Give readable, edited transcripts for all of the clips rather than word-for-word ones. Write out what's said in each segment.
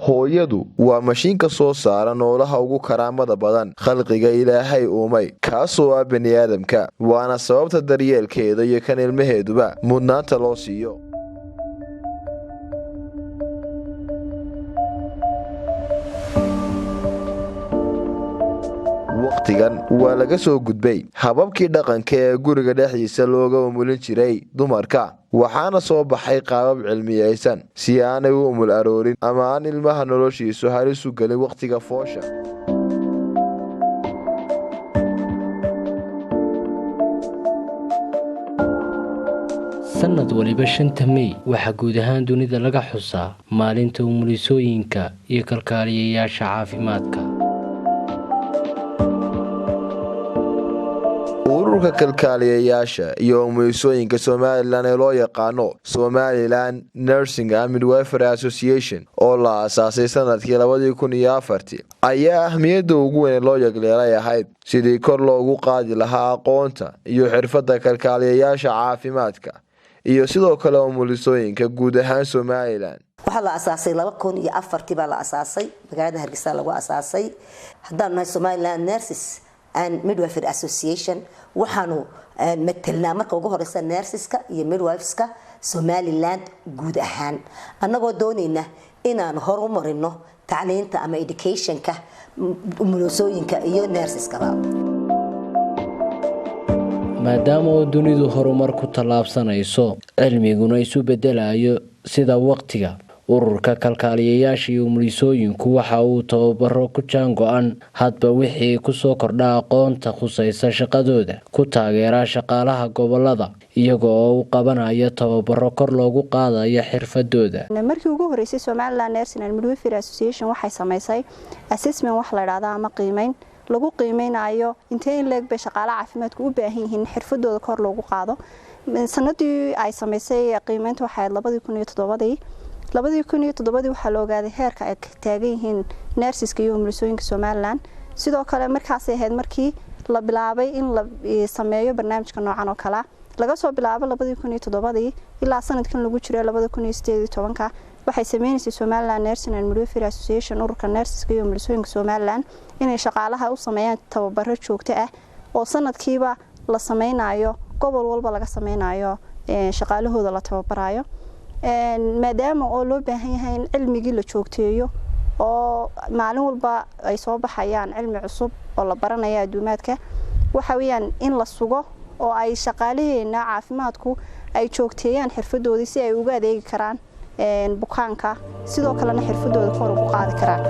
Hooyadu waa mashiinka soo saara noolaha ugu karaamada badan khalqiga Ilaahay uumay, kaasoo ah baniaadamka, waana sababta daryeelkeeda iyo kan ilmaheeduba mudnaanta loo siiyo. Wakhtigan waa laga soo gudbay hababkii dhaqanka ee guriga dhexdiisa looga umulin jiray dumarka, waxaana soo baxay qaabab cilmiyeysan si aanay u umul aroorin ama aan ilmaha noloshiisu halis u gelin wakhtiga foosha. Sanad waliba 5-ta Mey waxaa guud ahaan dunida laga xusaa maalinta umulisooyinka iyo kalkaaliyayaasha caafimaadka. Ururka kalkaaliyayaasha iyo umulisooyinka Somalilan ee loo yaqaano Somaliland Nursing and Midwifery Association, oo la aasaasay sanadkii 2004-tii, ayaa ahmiyadda ugu weyn loo yagleelay ahayd sidii kor loogu qaadi lahaa aqoonta iyo xirfadda kalkaaliyayaasha caafimaadka iyo sidoo kale umulisooyinka guud ahaan Somalilan. Waxaa la asaasay 2004-tii baa la asaasay, magaalada Hargeysa lagu asaasay. Haddaanu nahay Somaliland Nurses and Midwifery Association, waxaanu matelnaa marka ugu horeysa nurseska iyo midwiveska Somaliland guud ahaan, annagoo doonayna inaanu hor u marino tacliinta ama educationka umulisooyinka iyo nurseskaba. Maadaama oo dunidu horumar ku tallaabsanayso, cilmiguna isu bedelayo sida waqtiga, ururka kalkaaliyayaasha iyo umulisooyinku waxa uu tababaro ku jaan go-an hadba wixii kusoo kordha aqoonta khusaysa shaqadooda ku taageera shaqaalaha gobolada, iyaga oo u qabanaya tababaro kor loogu qaadayo xirfadooda. Markii ugu horeysay Somaliland Nursing and Midwifery Association waxay samaysay assessment wax la idhaahda ama qiimeyn lagu qiimeynayo intee in leeg bay shaqaalaha caafimaadku u baahan yihiin xirfadooda kor loogu qaado. Sanadii ay samaysay qiimeynta waxay ahayd 2007-dii. 2007-dii waxaa la ogaaday heerka ay taagan yihiin nurseska iyo umulisooyinka Somaliland. Sidoo kale markaasay ahayd markii la bilaabay in la sameeyo barnaamijka noocan oo kale. Laga soo bilaabo 2007-dii ilaa sanadkan lagu jiro 2018-ka, waxay sameynaysay Somaliland Nursing and Midwifery Association, ururka nurseska iyo umulisooyinka Somaliland, inay shaqaalaha u sameeyaan tababaro joogto ah oo sanadkiiba la sameynayo, gobol walba laga sameynayo, shaqaalahooda la tababarayo, maadaama oo loo baahan yahay in cilmigii la joogteeyo oo maalin walba ay soo baxayaan cilmi cusub oo la baranaya adduumaadka. Waxa weeyaan in la sugo oo ay shaqaalaheena caafimaadku ay joogteeyaan xirfadoodii si ay uga adeegi karaan bukaanka, sidoo kalena xirfadooda kor ugu qaadi karaan.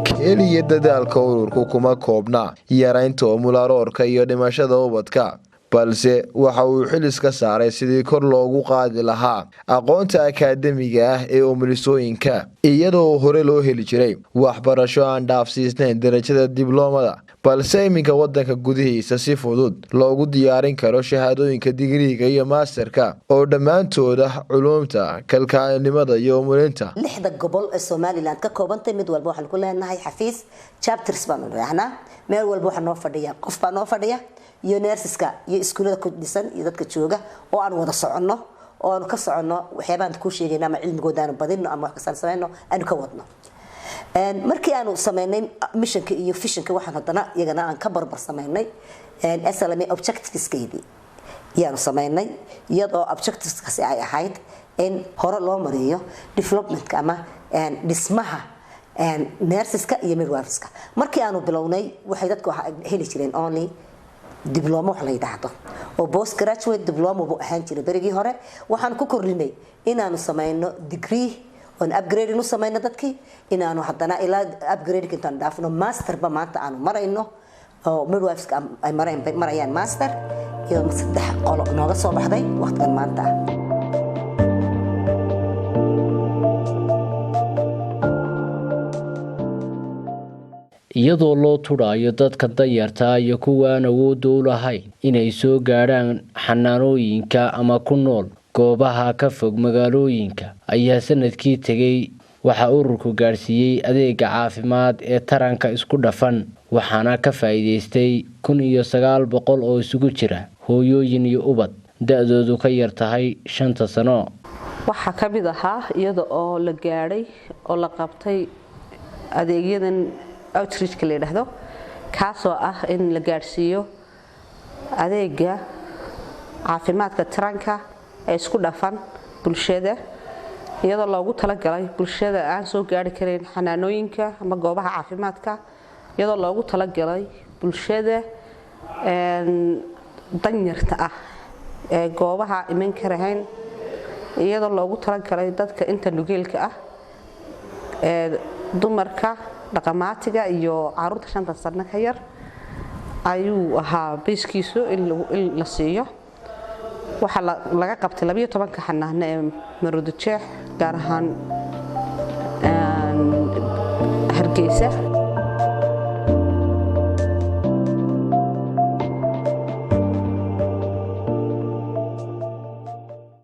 Keliya dadaalka ururku kuma koobna yaraynta umularoorka iyo dhimashada ubadka, balse waxa uu xil iska saaray sidii kor loogu qaadi lahaa aqoonta akaademiga ah ee umulisooyinka, iyadoo hore loo heli jiray waxbarasho aan dhaafsiisnayn darajada dibloomada, balse iminka wadanka gudihiisa si fudud loogu diyaarin karo shahaadooyinka digriiga iyo maasterka oo dhammaantooda culuumta kalkaalinimada iyo umulinta. Lixda gobol ee Somaliland ka koobantay, mid walba waxaan ku leenahay xafiis, chapters baanu idhaahnaa. Meel walba waxaa noo fadhiya qof baa noo fadhiya iyo nurseska iyo iskuullada ku dhisan iyo dadka jooga oo aan wada soconno oo aanu ka soconno waxyaabahan kuu sheegayna ama cilmigooda aanu badino ama wax kastaan samayno aanu ka wadno. Markii aanu sameynay missionka iyo visionka, waxaan haddana iyagana aan ka barbar sameynay SLMA objectiveskeedii yaanu sameynay, iyadoo objectiveskaasi ay ahayd in hore loo mariyo developmentka ama dhismaha nurseska iyo midwiveska. Markii aanu bilownay, waxay dadku heli jireen only diploma wax la yidhaahdo oo post graduate diploma buu ahaan jiray berigii hore. Waxaan ku kordhinay inaanu sameyno degree oon upgrading u sameyno dadkii, inaanu haddana ilaa upgrading intaan dhaafno masterba maanta aanu marayno oo midwiveska ay marayaan master, iyo saddex qolo nooga soo baxday waqtigan maanta ah. Iyadoo loo tudhayo dadka danyarta iyo kuwa aan awoodda u lahayn inay soo gaadhaan xanaanooyinka ama ku nool goobaha ka fog magaalooyinka, ayaa sanadkii tegay waxaa ururku gaadhsiiyey adeega caafimaad ee taranka isku dhafan, waxaana ka faa'iidaystay 1900 oo isugu jira hooyooyin iyo ubad. da-doodu ka yar tahay 5ta sano. Waxaa ka mid ahaa iyada oo la gaadhay oo la qabtay adeegyadan outreachka la yidhaahdo, kaasoo ah in la gaadhsiiyo adeega caafimaadka taranka ee isku dhafan bulshada, iyadoo loogu talagalay bulshada aan soo gaari karayn xanaanooyinka ama goobaha caafimaadka, iyadoo loogu talagalay bulshada danyarta ah ee goobaha iman karahayn, iyadoo loogu talagalay dadka inta nugeelka ah ee dumarka dhaqamaatiga iyo caruurta 5ta sano ka yar ayuu ahaa bayskiisu in la siiyo. Waxaa laga qabtay 12ka xanaano ee Maroodijeex, gaar ahaan Hargeysa.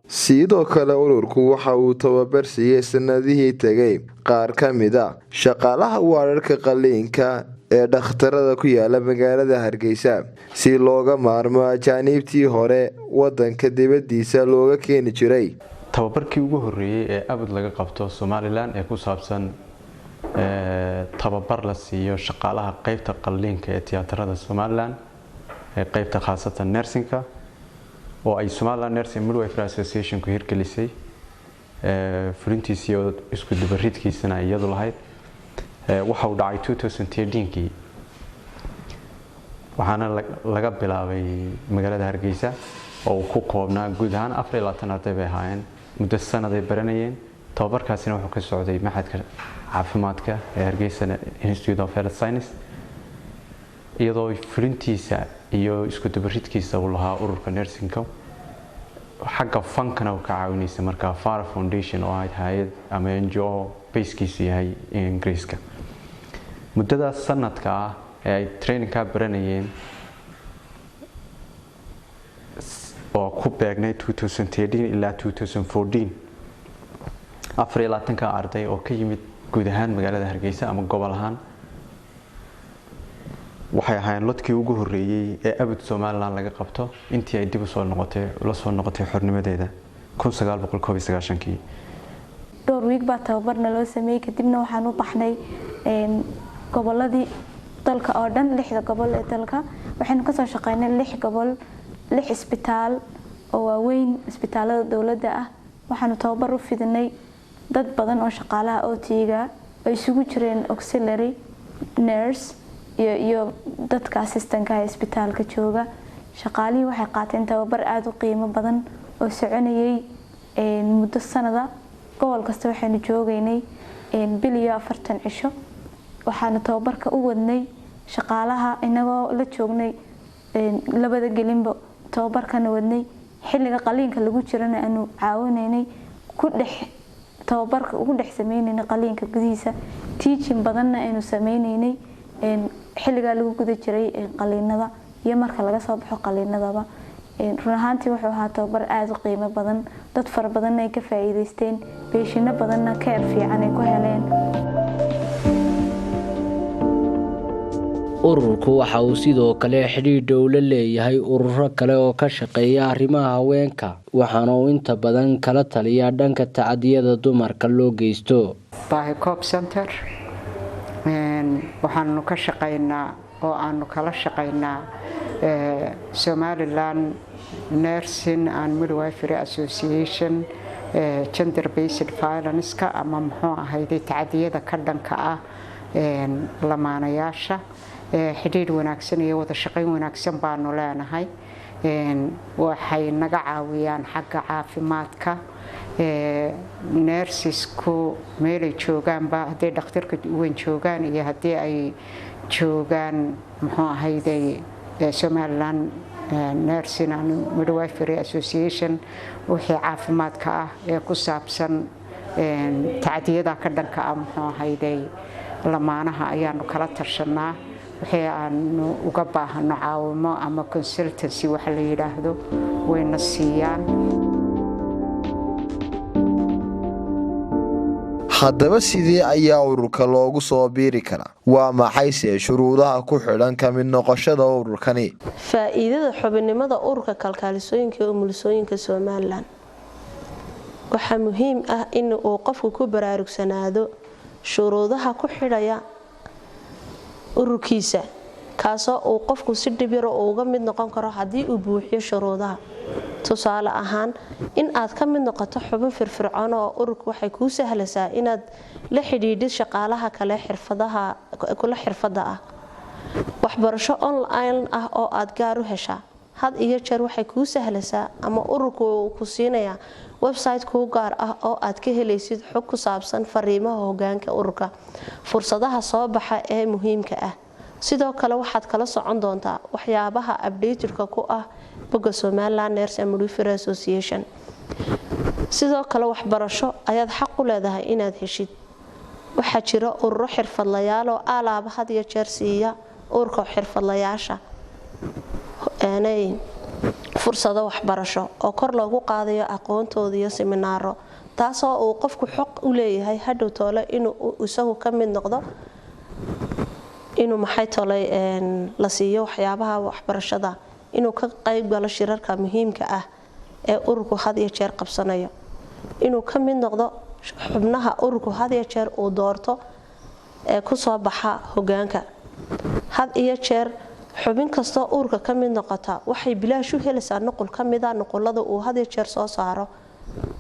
Sidoo kale ururku waxa uu tababar siiyey sanadihii tegay qaar ka mid a shaqaalaha waararka qaliinka ee dhakhtarada ku yaala magaalada Hargeysa, si looga maarmo ajaaniibtii hore wadanka dibadiisa looga keeni jiray. Tababarkii ugu horeeyey ee abad laga qabto Somaliland ee ku saabsan tababar la siiyo shaqaalaha qeybta qalliinka ee tiyaatarada Somaliland, ee qeybta khaasatan nursingka, oo ay Somaliland Nursing Midwifery Association ku hirgelisay, fulintiisii oo isku dubaridkiisana iyadu lahayd, waxa uu dhacay 2013kii, waxaana laga bilaabay magaalada Hargeysa oo uu ku koobnaa guud ahaan 24 arday bay ahaayeen. Muddo sanaday baranayeen. Tababarkaasina wuxuu ka socday maxadka caafimaadka ee Hargeysa Institute of Health Science, iyadoo fulintiisa iyo isku dubaridkiisa uu lahaa ururka nursingka, xagga fankana uu ka caawinaysa markaa Fara Foundation oo ahayd hay-ad ama NGO basekiisu yahay Ingiriiska. Muddadaas sanadka ah ee ay trainingka baranayeen oo ku beegnay 2013 ilaa 2014, 24ka arday oo ka yimid guud ahaan magaalada Hargeysa ama gobol ahaan waxay ahaayeen lodkii ugu horeeyey ee abad Somaliland laga qabto intii ay dib usoo noqotay, la soo noqotay xornimadeeda 1991kii. Dhowr wiig baa tababarna loo sameeyey, kadibna waxaan u baxnay goboladii dalka oo dhan, 6da gobol ee dalka. Waxaynu kasoo shaqeynay 6 gobol, 6 isbitaal oo waaweyn, isbitaalada dowladda ah. Waxaanu tababar u fidinay dad badan oo shaqaalaha OT-ga oo isugu jireen auxiliary nurse iyo dadka assistanka ee isbitaalka jooga. Shaqaalihii waxay qaateen tababar aada u qiimo badan oo soconayay muddo sanada. Gobol kasta waxaynu joogaynay bil iyo 40 cisho. Waxaanu tababarka u wadnay shaqaalaha inagoo la joognay labada gelinba, tababarkana wadnay, xilliga qaliinka lagu jirana aanu caawinaynay, ku dhex tababarka ugu dhex sameynaynay qaliinka gudihiisa, teaching badanna aynu sameynaynay xilligaa lagu guda jiray qaliinada iyo marka laga soo baxo qaliinadaba. Run ahaantii wuxuu ahaa tababar aada u qiimo badan, dad fara badanna ay ka faa'iideysteen, beeshino badanna keer fiican ay ku heleen. Ururku waxa uu sidoo kale xidhiidh dhow la leeyahay ururo kale oo ka shaqeeya arrimaha haweenka, waxaana uu inta badan kala taliyaa dhanka tacadiyada dumarka loo geysto. Baahikoob Center waxaanu ka shaqaynaa oo aanu kala shaqaynaa Somaliland Nursing and Midwifery Association gender based violence-ka ama muxuu ahayday tacadiyada ka dhanka ah lamaanayaasha. Xidhiidh wanaagsan iyo wada shaqayn wanaagsan baanu leenahay. Waxay naga caawiyaan xagga caafimaadka. Nursesku meelay joogaanba, hadday dhakhtarka weyn joogaan iyo haddii ay joogaan muxuu ahayday Somaliland Nursing and Midwifery Association, wixii caafimaadka ah ee ku saabsan tacdiyada ka dhanka ah muxuu ahayday lamaanaha ayaanu kala tashanaa. Wixii aanu uga baahano caawimo ama consultancy waxa la yidhaahdo wayna siiyaan. Haddaba sidee ayaa ururka loogu soo biiri karaa? Waa maxayse shuruudaha ku xidhan ka mid noqoshada ururkani? Faa-iidada xubinnimada Ururka Kalkaalisooyinka ee Umulisooyinka Somaliland: waxaa muhiim ah in uu qofku ku baraarugsanaado shuruudaha ku xidhaya ururkiisa, kaasoo uu qofku si dhib yaro uga mid noqon karo haddii uu buuxiyo shuruudaha. Tusaale ahaan, in aad ka mid noqoto xubin firfircoon oo ururka waxay kuu sahlaysaa inaad la xidhiidhid shaqaalaha kale xirfadaha kula xirfada ah. Waxbarasho online ah oo aad gaar u heshaa had iyo jeer waxay kuu sahlaysaa, ama ururku uu ku siinayaa website kuu gaar ah oo aad ka helaysid xog ku saabsan fariimaha hogaanka ururka, fursadaha soo baxa ee muhiimka ah. Sidoo kale waxaad kala socon doontaa waxyaabaha updated-ka ku ah bogga Somaliland Nurse and Midwifery Association. Sidoo kale waxbarasho ayaad xaq u leedahay inaad heshid. Waxaa jira ururo xirfadlayaal oo alaaba had iyo jeer siiya ururka xirfadlayaasha fursado waxbarasho oo kor loogu qaadayo aqoontooda iyo siminaaro, taasoo uu qofku xoq u leeyahay hadhow toole inuu isagu ka mid noqdo, inuu maxay tolay la siiyo waxyaabaha waxbarashada, inuu ka qayb galo shirarka muhiimka ah ee ururku had iyo jeer qabsanayo, inuu ka mid noqdo xubnaha ururku had iyo jeer uu doorto ee kusoo baxa hogaanka. Had iyo jeer xubin kastoo ururka ka mid noqota waxay bilaash u helaysaa nuqul ka mida nuqulada uu had iyo jeer soo saaro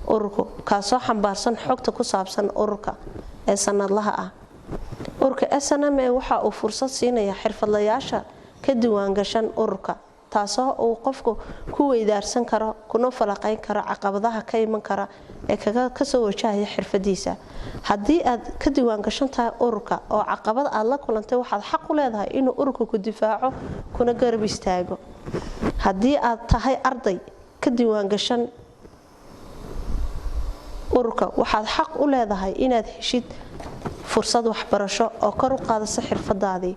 ururku, kaasoo xambaarsan xogta ku saabsan ururka ee sanadlaha ah. Ururka SNMA waxa uu fursad siinaya xirfadlayaasha ka diiwaangashan ururka, taasoo uu qofku ku weydaarsan karo kuna falaqayn karo caqabadaha ka iman kara ee kasoo wajahaya xirfadiisa. Haddii aad ka diiwaangashan tahay ururka oo caqabad aad la kulantay, waxaad xaq u leedahay inuu ururka ku difaaco kuna garab istaago. Haddii aad tahay arday ka diiwaangashan ururka, waxaad xaq u leedahay inaad heshid fursad waxbarasho oo kor u qaadasa xirfadaadii.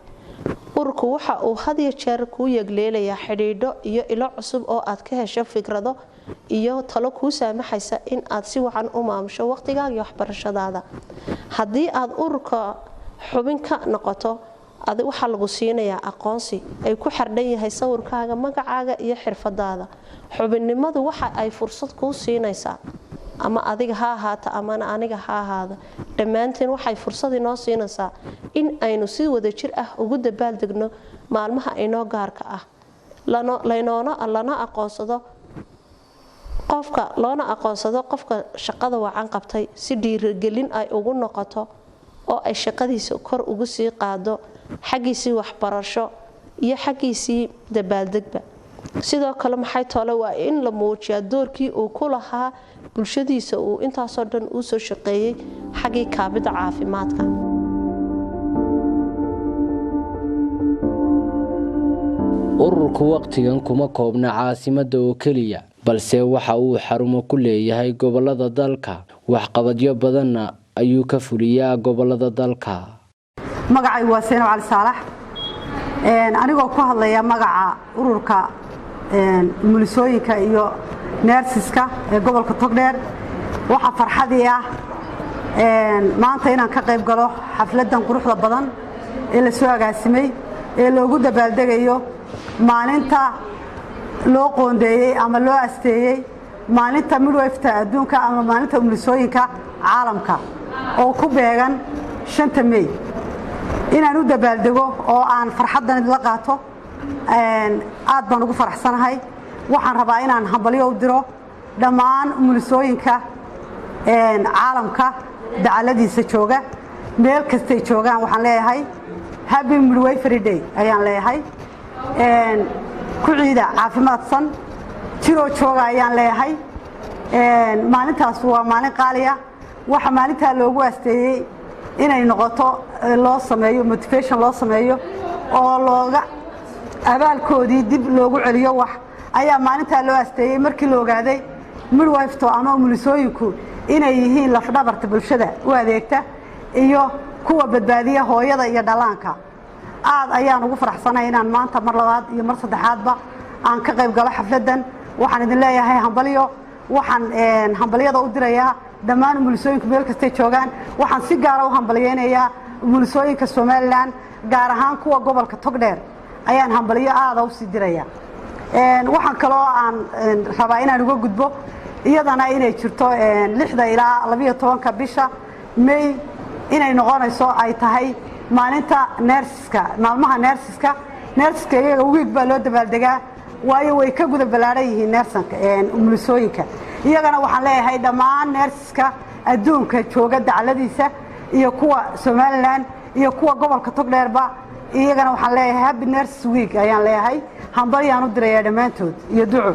Ururku waxa uu had iyo jeer kuu yegleelayaa xidhiidho iyo ilo cusub oo aad ka hesho fikrado iyo talo kuu saamaxaysa in aad si wacan u maamusho waqtigaaga iyo waxbarashadaada. Haddii aad ururka xubin ka noqoto, waxaa lagu siinayaa aqoonsi ay ku xardhan yahay sawirkaaga, magacaaga iyo xirfadaada. Xubinnimadu waxa ay fursad kuu siinaysaa, ama adiga ha ahaata amana aniga ha ahaada, dhammaanteen waxay fursad inoo siinaysaa in aynu si wadajir ah ugu dabaaldegno maalmaha inoo gaarka ah, lana aqoonsado qofka, loona aqoonsado qofka shaqada wacan qabtay, si dhiirigelin ay ugu noqoto oo ay shaqadiisa kor ugu sii qaado, xaggiisii waxbarasho iyo xaggiisii dabaaldegba. Sidoo kale maxay tole waa in la muujiyaa doorkii uu ku lahaa bulshadiisa uu intaasoo dhan uu soo shaqeeyey xaggii kaabida caafimaadka. Ururku waqtigan kuma koobna caasimadda oo keliya, balse waxa uu xarumo ku leeyahay gobolada dalka. Waxqabadyo badanna ayuu ka fuliyaa gobolada dalka. Magacaygu waa Seynab Cali Saalax, anigoo ku hadlaya magaca ururka umulisooyinka iyo nurses-ka ee gobolka Togdheer. Waxaa farxadii ah maanta inaan ka qayb galo xafladdan quruxda badan ee la soo agaasimay ee loogu dabaaldegayo maalinta loo qoondeeyey ama loo asteeyey maalinta midwife-ta adduunka ama maalinta umulisooyinka caalamka oo ku beegan 5-ta Mey. Inaan u dabaaldego oo aan farxaddan idla qaato aad baan ugu faraxsanahay. Waxaan rabaa inaan hambalyo u diro dhammaan umulisooyinka caalamka dacaladiisa jooga, meel kastay joogaan. Waxaan leeyahay Happy Midwifery Day ayaan leeyahay. Ku ciida caafimaadsan, jiroo jooga ayaan leeyahay. Maalintaas waa maalin qaaliya. Waxa maalintaa loogu asteeyey inay noqoto loo sameeyo motivation, loo sameeyo oo looga abaalkoodii dib loogu celiyo wax ayaa maalintaa loo asteeyey, markii la ogaaday midwife-to ama umulisooyinku inay yihiin lafdhabarta bulshada u adeegta iyo kuwa badbaadiya hooyada iyo dhallaanka. Aad ayaan ugu faraxsanahay inaan maanta mar labaad iyo mar saddexaadba aan ka qayb galo xafladdan. Waxaan idin leeyahay hambalyo. Waxaan hambalyada u dirayaa Dhammaan umulisooyinku meel kastay joogaan, waxaan si gaara u hambalyeynayaa umulisooyinka Somaliland, gaar ahaan kuwa gobolka Togdheer ayaan hambalyo aada usii diraya. Waxaan kaloo aan rabaa inaan uga gudbo iyadana inay jirto 6-da ilaa 12-ka bisha May inay noqonayso, ay tahay maalinta nurseska, maalmaha nurseska. Nurseska iyaga wiig baa loo dabaaldegaa, waayo way ka guda ballaadhan yihiin nursingka umulisooyinka. Iyagana waxaan leeyahay dhammaan nurseska adduunka jooga dacladiisa iyo kuwa Somaliland iyo kuwa gobolka Togdheerba, iyagana waxaan leeyahay happy nurses week ayaan leeyahay. Hambalyaan u dirayaa dhammaantood iyo duco.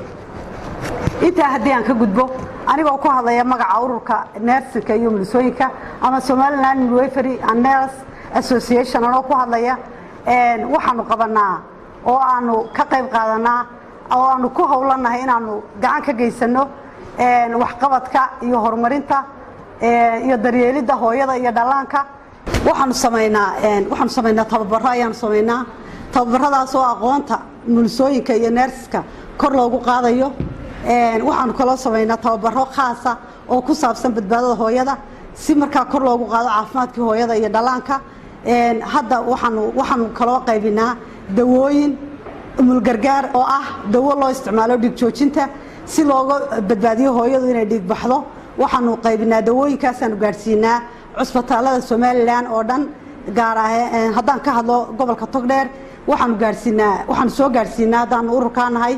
Intaa haddii aan ka gudbo, anigoo ku hadlaya magaca ururka nursingka iyo umulisooyinka ama Somaliland Midwifery and Nurse Association anoo ku hadlaya, waxaanu qabanaa oo aanu ka qayb qaadanaa oo aanu ku howlanahay inaanu gacan ka geysano waxqabadka iyo horumarinta iyo daryeelidda hooyada iyo dhallaanka. Waxaanu samaynaa tababaro ayaanu samaynaa, tababaradaas oo aqoonta umulisooyinka iyo nurseska kor loogu qaadayo. Waxaanu kaloo samaynaa tababaro khaasa oo ku saabsan badbaadada hooyada, si markaa kor loogu qaado caafimaadkii hooyada iyo dhallaanka. Hadda waxaanu kaloo qaybinaa dawooyin umulgargaar oo ah dawo loo isticmaalo dhiig joojinta, si looga badbaadiyo hooyadu inay dhiig baxdo. Waxaanu qaybinaa dawooyinkaasaanu gaadhsiinaa cusbitaalada Somaliland oo dhan, gaar ah haddaan ka hadlo gobolka Togdheer. Waxaanu gaadhsiinaa, waxaanu soo gaadhsiinaa haddaanu ururkaa nahay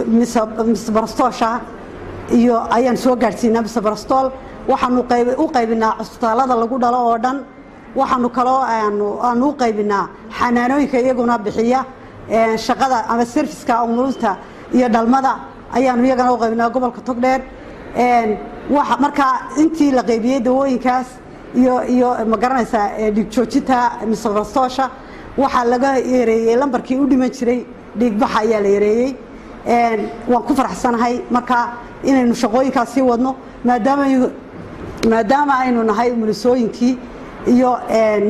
misoprostolsha iyo ayaan soo gaadhsiinaa misoprostol. Waxaanu u qaybinaa cusbitaalada lagu dhalo oo dhan. Waxaanu kaloo aanu u qaybinaa xanaanooyinka iyaguna bixiya shaqada ama serviceka umulinta iyo dhalmada ayaanu iyagana u qaybinaa gobolka Togdheer. Markaa intii la qaybiyey dawooyinkaas iyo ma garanaysaa dhiig joojinta misoprostolsha, waxaa laga yareeyey lambarkii u dhiman jiray dhiigbaxa ayaa la yareeyey. Waan ku faraxsanahay marka inaynu shaqooyinkaas sii wadno, maadaama aynu nahay umulisooyinkii iyo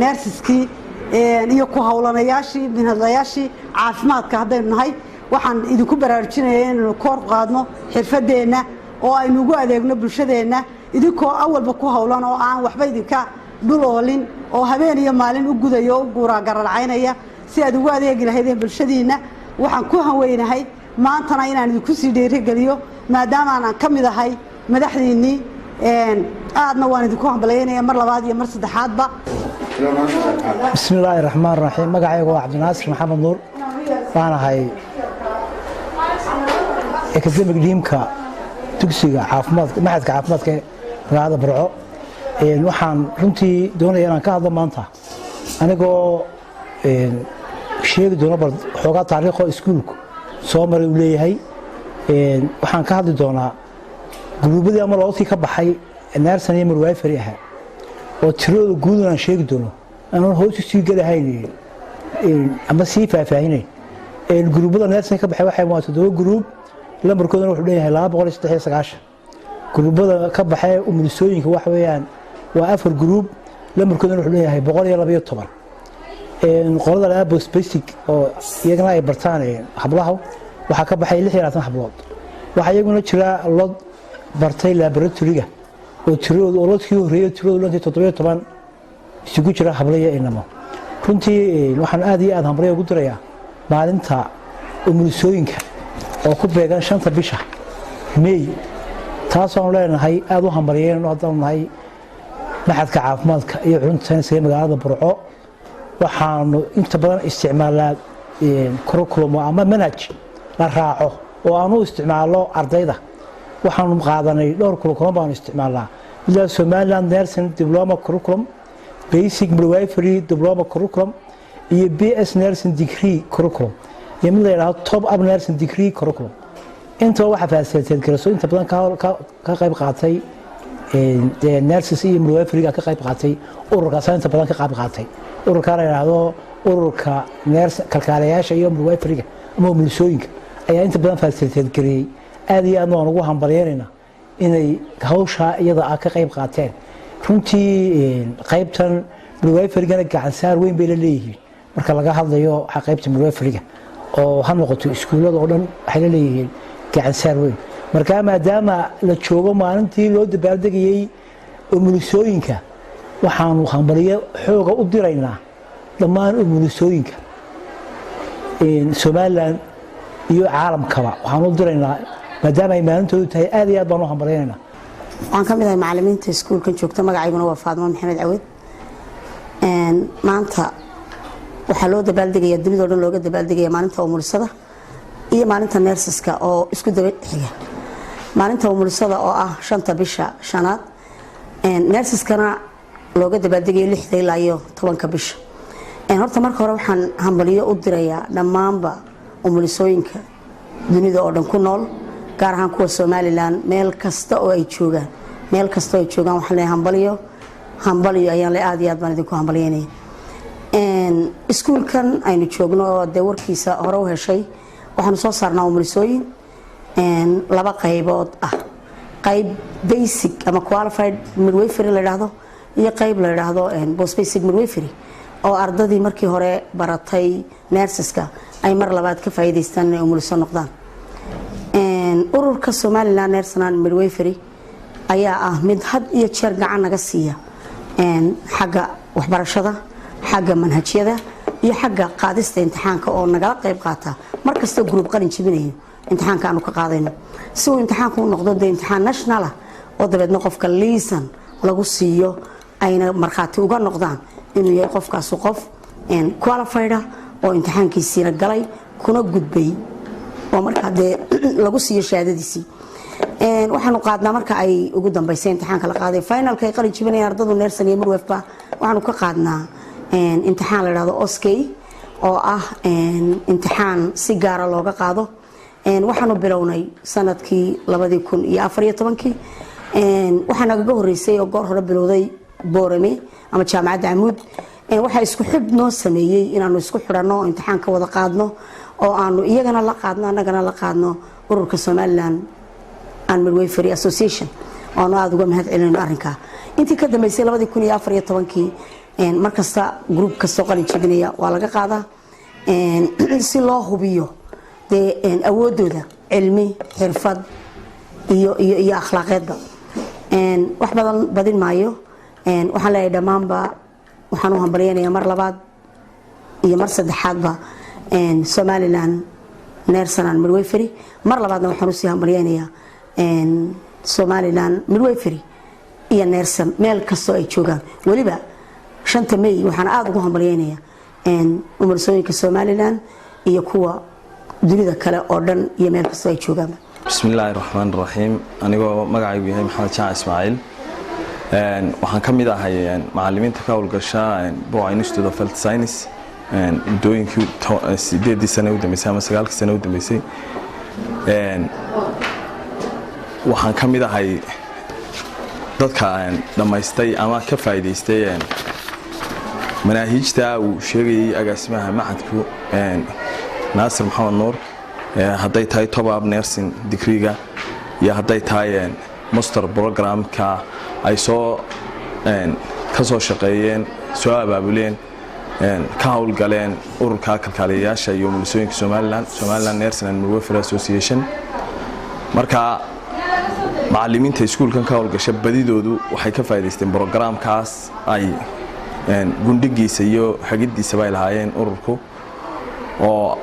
nurseskii iyo ku howlanayaashii minhadlayaashii caafimaadka haddaynu nahay. Waxaan idinku baraarujinaya inaynu kor qaadno xirfadeenna oo aynu ugu adeegno bulshadeenna, idinkoo awalba ku howlan oo aan waxba idinka dhul oolin oo habeen iyo maalin u gudayo o u guuraa gararcaynaya si aad ugu adeegi lahaydeen bulshadiinna. Waxaan ku hanweynahay maantana inaan idinku sii dhiirigeliyo, maadaama aanan ka mid ahay madaxdiinnii. Aadna waan idinku hambalyaynaya mar labaad iyo mar saddexaadba. Bismi illaahi raxmaan raxiim. Magacayga waa Cabdinaasir Maxamed Nuur. Waan ahay academic deanka dugsiga caafimaadka, maxadka caafimaadka ee magaalada Burco. Waxaan runtii doonaya inaan ka hadlo maanta, anigoo sheegi doono bal xoogaa taariikho iskuulku soo maray uu leeyahay. Waxaan ka hadli doonaa guruubadii ama loodkii ka baxay nursing iyo midwifery ahaa oo tiradooda guudun aan sheegi doono, aanan hoos usii gelahayn ama sii faahfaahinayn. Guruubada nursing ka baxay waxay waa toddoba guruub, lambarkoodana wuxuu leeyahay 293. Guruubada ka baxay umulisooyinka waxa weeyaan waa afar guruub, lambarkoodana wuxuu leeyahay 112. Qolada lahaa post basic oo iyagana ay bartaan hablaha waxaa ka baxay 26 hablood. Waxaa iyaguna jira lod bartay laboratoryga oo tiradoodu, oo lodkii horreeyay tiradoodu lantay 17, isugu jira hablo iyo inamo. Runtii waxaan aad iyo aad hambalyo ugu dirayaa maalinta umulisooyinka oo ku beegan 5-ta bisha May, taasoonu leenahay aada u hambalyeyno haddaanu nahay maxadka caafimaadka iyo culumta sayniska ee magaalada Burco. Waxaanu inta badan isticmaalnaa curriculum ama manhaj la raaco oo aanu isticmaalno ardayda. Waxaanu qaadanay dhowr curriculum baanu isticmaalnaa, ilaa Somaliland Nursing Diploma Curriculum, Basic Midwifery Diploma Curriculum iyo BS Nursing Degree Curriculum iyo mid la yidhaahdo Top Up Nursing Degree Curriculum. Intaba waxaa facilitate garayso, inta badan ka qayb qaatay nurses iyo midwiferyga ka qayb qaatay ururkaas, inta badan ka qayb qaatay ururka la yidhaahdo ururka nurse kalkaaliyayaasha iyo midwiferyga ama umulisooyinka ayaa inta badan facilitate gareeyey. Aad iyo aadna waan ugu hambalyeynaynaa inay hawshaa iyada ah ka qayb qaateen. Runtii qaybtan midwiferygana gacansaar weyn bay la leeyihiin marka laga hadlayo qaybta midwiferyga, oo ha noqoto iskuullada oo dhan waxay la leeyihiin gacansaar weyn. Markaa maadaama la joogo maalintii loo dabaaldegayey umulisooyinka, waxaanu hambalyo xooga u diraynaa dhammaan umulisooyinka Somaliland iyo caalamkaba. Waxaan u diraynaa, maadaama ay maalintoodu tahay, aad iyo aad baan u hambalyaynaynaa. Waxaan ka mid ahay macalimiinta iskuulkan joogta. Magacayguna waa Faadimo Maxamed Cawed. Maanta waxaa loo dabaaldegaya, dunidao dhan looga dabaaldegaya, maalinta umulisada iyo maalinta nurseska oo isku daba xiga. Maalinta umulisada oo ah 5-ta bisha shanaad, nurseskana looga dabaaldegayo 6-da ilaa iyo 10-ka bisha. Horta marka hore waxaan hambalyo u dirayaa dhammaanba umulisooyinka dunida oo dhan ku nool, gaar ahaan kuwa Somaliland, meel kasta oo ay joogaan. Meel kasta oo ay joogaan waxaan leeyahay hambalyo, hambalyo ayaan le. Aad iyo aad baan idinku hambalyeynaya. Iskuulkan aynu joogno oo dee warkiisa hore u heshay, waxaanu soo saarnaa umulisooyin laba qaybood ah: qayb basic ama qualified midwifery la yidhaahdo iyo qayb la yidhaahdo post basic midwifery, oo ardadii markii hore baratay nurseska ay mar labaad ka faa'iidaystaan inay umuliso noqdaan. Ururka Somaliland Nursing and Midwifery ayaa ah mid had iyo jeer gacan naga siiya xagga waxbarashada, xagga manhajyada iyo xagga qaadista imtixaanka, oo nagala qayb qaata mar kastoo group qalin jibinayo imtixaanka aanu ka qaadayno, si uu imtixaanku u noqdo dee imtixaan national ah oo dabeedna qofka liisan lagu siiyo, ayna markhaati uga noqdaan inuu yahay qofkaasu qof qualified ah oo imtixaankiisiina galay kuna gudbay, oo markaa dee lagu siiyo shahaadadiisii. Waxaanu qaadnaa marka ay ugu dambeysay imtixaanka la qaaday, finalka ay qalin jibinayaan ardadu, nursing iyo midwifeba, waxaanu ka qaadnaa imtixaan la dhahdo OSCE, oo ah imtixaan si gaara looga qaado. Waxaanu bilownay sanadkii 2014-kii. Waxaa nagaga horeysay oo goor hore bilowday Boorame ama Jaamacadda Camuud. Waxaa isku xub noo sameeyey inaanu isku xidhanno oo imtixaan ka wada qaadno, oo aanu iyagana la qaadno, annagana la qaadno, ururka Somaliland and Midwifery Association, oonu aada uga mahad celinayno arrinkaa. Intii ka dambeysay 2014-kii, markasta group kastoo qalin jebinaya waa laga qaadaa si loo hubiyo dee awoodooda cilmi, xirfad iyo akhlaaqeedba. Wax badan badin maayo. Waxaan leeyahay dhammaanba waxaan u hambalyeynayaa mar labaad iyo mar saddexaadba Somaliland Nursing and Midwifery. Mar labaadna waxaan usii hambalyeynayaa Somaliland Midwifery iyo nursing meel kastoo ay joogaan. Weliba 5-ta May waxaan aada ugu hambalyeynayaa umulisooyinka Somaliland iyo kuwa dunida kale oo dhan iyo meel kastoo ay joogaanba. Bismillaahi raxmaan raxiim. Anigoo magacaygu yahay Maxamed Jaac Ismaaciil, waxaan ka mid ahay macalimiinta ka howlgasha Burco Institute of Health Science muddooyinkii 8-dii sane u dambeysay ama 9-kii sane u dambeysay. Waxaan ka mid ahay dadka dhammaystay ama ka faa'iidaystay manaahiijta uu sheegayay agaasimaha machadku, Naasir Maxamed Nuur, hadday tahay top-up nursing degreega iyo hadday tahay master programka ay soo ka soo shaqeeyeen, soo abaabuleen, ka howlgaleen ururka kalkaaliyayaasha iyo umulisooyinka Somaliland, Somaliland Nursing and Midwifery Association. Marka macalimiinta iskuulkan ka howlgasha badidoodu waxay ka faa'iidaysteen programkaas ay gundhigiisa iyo xagidiisaba ay lahaayeen ururku, oo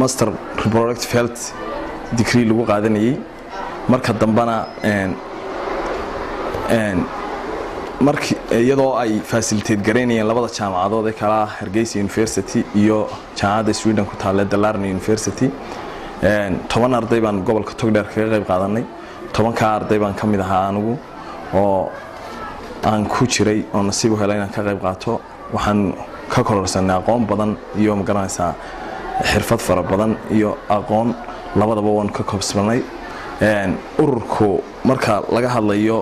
master reproductive health degree lagu qaadanayay. Marka dambena marki iyadoo ay facilitate garaynayeen labada jaamacadood ee kala ah Hargeysa University iyo jaamacadda Sweden ku taalla, Dalarna University, 10 arday baan gobolka Togdheer kaga qayb qaadanay. 10-kaa arday baan ka mid ahaa anigu oo aan ku jiray oo nasiib u helay inaan ka qayb qaato. Waxaan ka kororsanay aqoon badan iyo, magaranaysaa, xirfad fara badan iyo aqoon labadaba waan ka koobsanay. Ururku marka laga hadlayo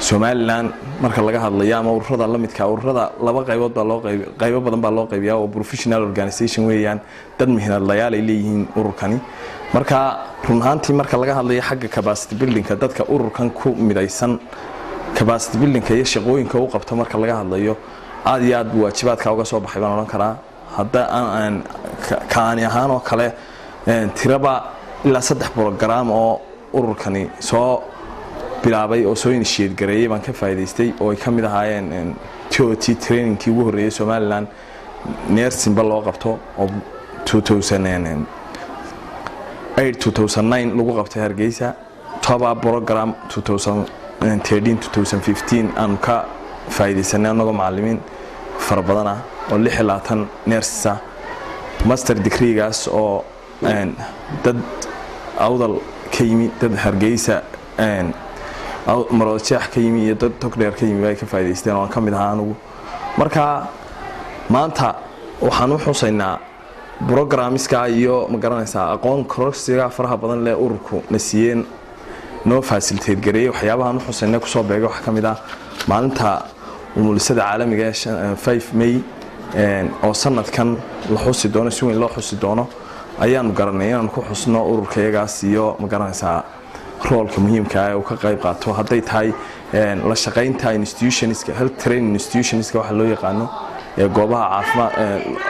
Somaliland, marka laga hadlayo ama ururada la midka, ururada laba qaybood baa loo qayb, qaybo badan baa loo qaybiyaa, oo professional organization weeyaan, dad mihnadlayaal ay leeyihiin ururkani. Marka run ahaantii marka laga hadlayo xagga capacity buildingka, dadka ururkan ku midaysan capacity buildingka iyo shaqooyinka u qabto marka laga hadlayo, aad iyo aad buu waajibaadka uga soo baxay baan odhan karaa. Hadda aan kaani ahaan oo kale tiraba Ilaa saddex program oo ururkani soo bilaabay oo soo initiate gareeyay baan ka faa'iidaystay, oo ay ka mid ahaayeen TOT trainingkii ugu horreeyay Somaliland nursingba loo qabto, oo 2008 2009 lagu qabtay Hargeysa, top up program 2013 2015 aanu ka faa'iidaysanay annagoo macallimiin fara badan ah oo 26 nurses ah, master degreegaas oo dad Awdal ka yimi, dad Hargeysa, Maroodjeex ka yimi iyo dad Togdheer ka yimi ay ka faa'iidaysteen, oo aan ka mid ahaa anigu. Marka maanta waxaan u xusaynaa programmiska iyo, ma garanaysaa, aqoon kororsiga faraha badan leh ururku na siiyeen, noo facilitate gareeyey. Waxyaabahaan u xusaynay kusoo beegay waxaa ka mid ah maalinta umulisada caalamiga ee 5 May, oo sanadkan la xusi doono, si weyn loo xusi doono. Ayaanu garanay inaanu ku xusno ururka iyagaas iyo, ma garanaysaa, roolka muhiimka ah ee uu ka qayb qaato, hadday tahay la shaqaynta institutionska, health training institutionska waxa loo yaqaano, ee goobaha caafimaad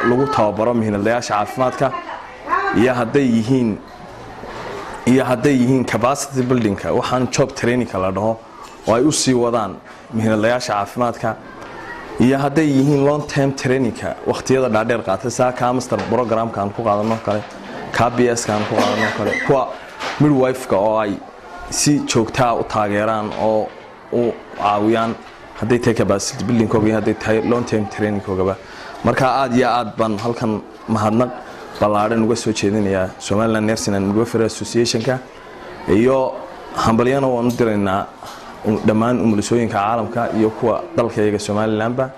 lagu tababaro mihnadlayaasha caafimaadka, iyo hadday yihiin capacity buildingka, waxaan job trainingka la dhaho oo ay u sii wadaan mihnadlayaasha caafimaadka, iyo hadday yihiin long term trainingka wakhtiyada dhaadheer qaatay, saa kaa master programka aan ku qaadano kale, kaa BS ka aan ku qaadano kale, kuwa midwife-ka oo ay si joogtaa u taageeraan oo u caawiyaan, hadday tahay capacity buildingkooga iyo hadday tahay long term trainingkoogaba. Marka aad iyo aad baan halkan mahadnaq ballaadhan uga soo jeedinayaa Somaliland Nursing and Midwifery Associationka, iyo hambalyana waan u diraynaa dhammaan umulisooyinka caalamka iyo kuwa dalka iyaga Somalilandba,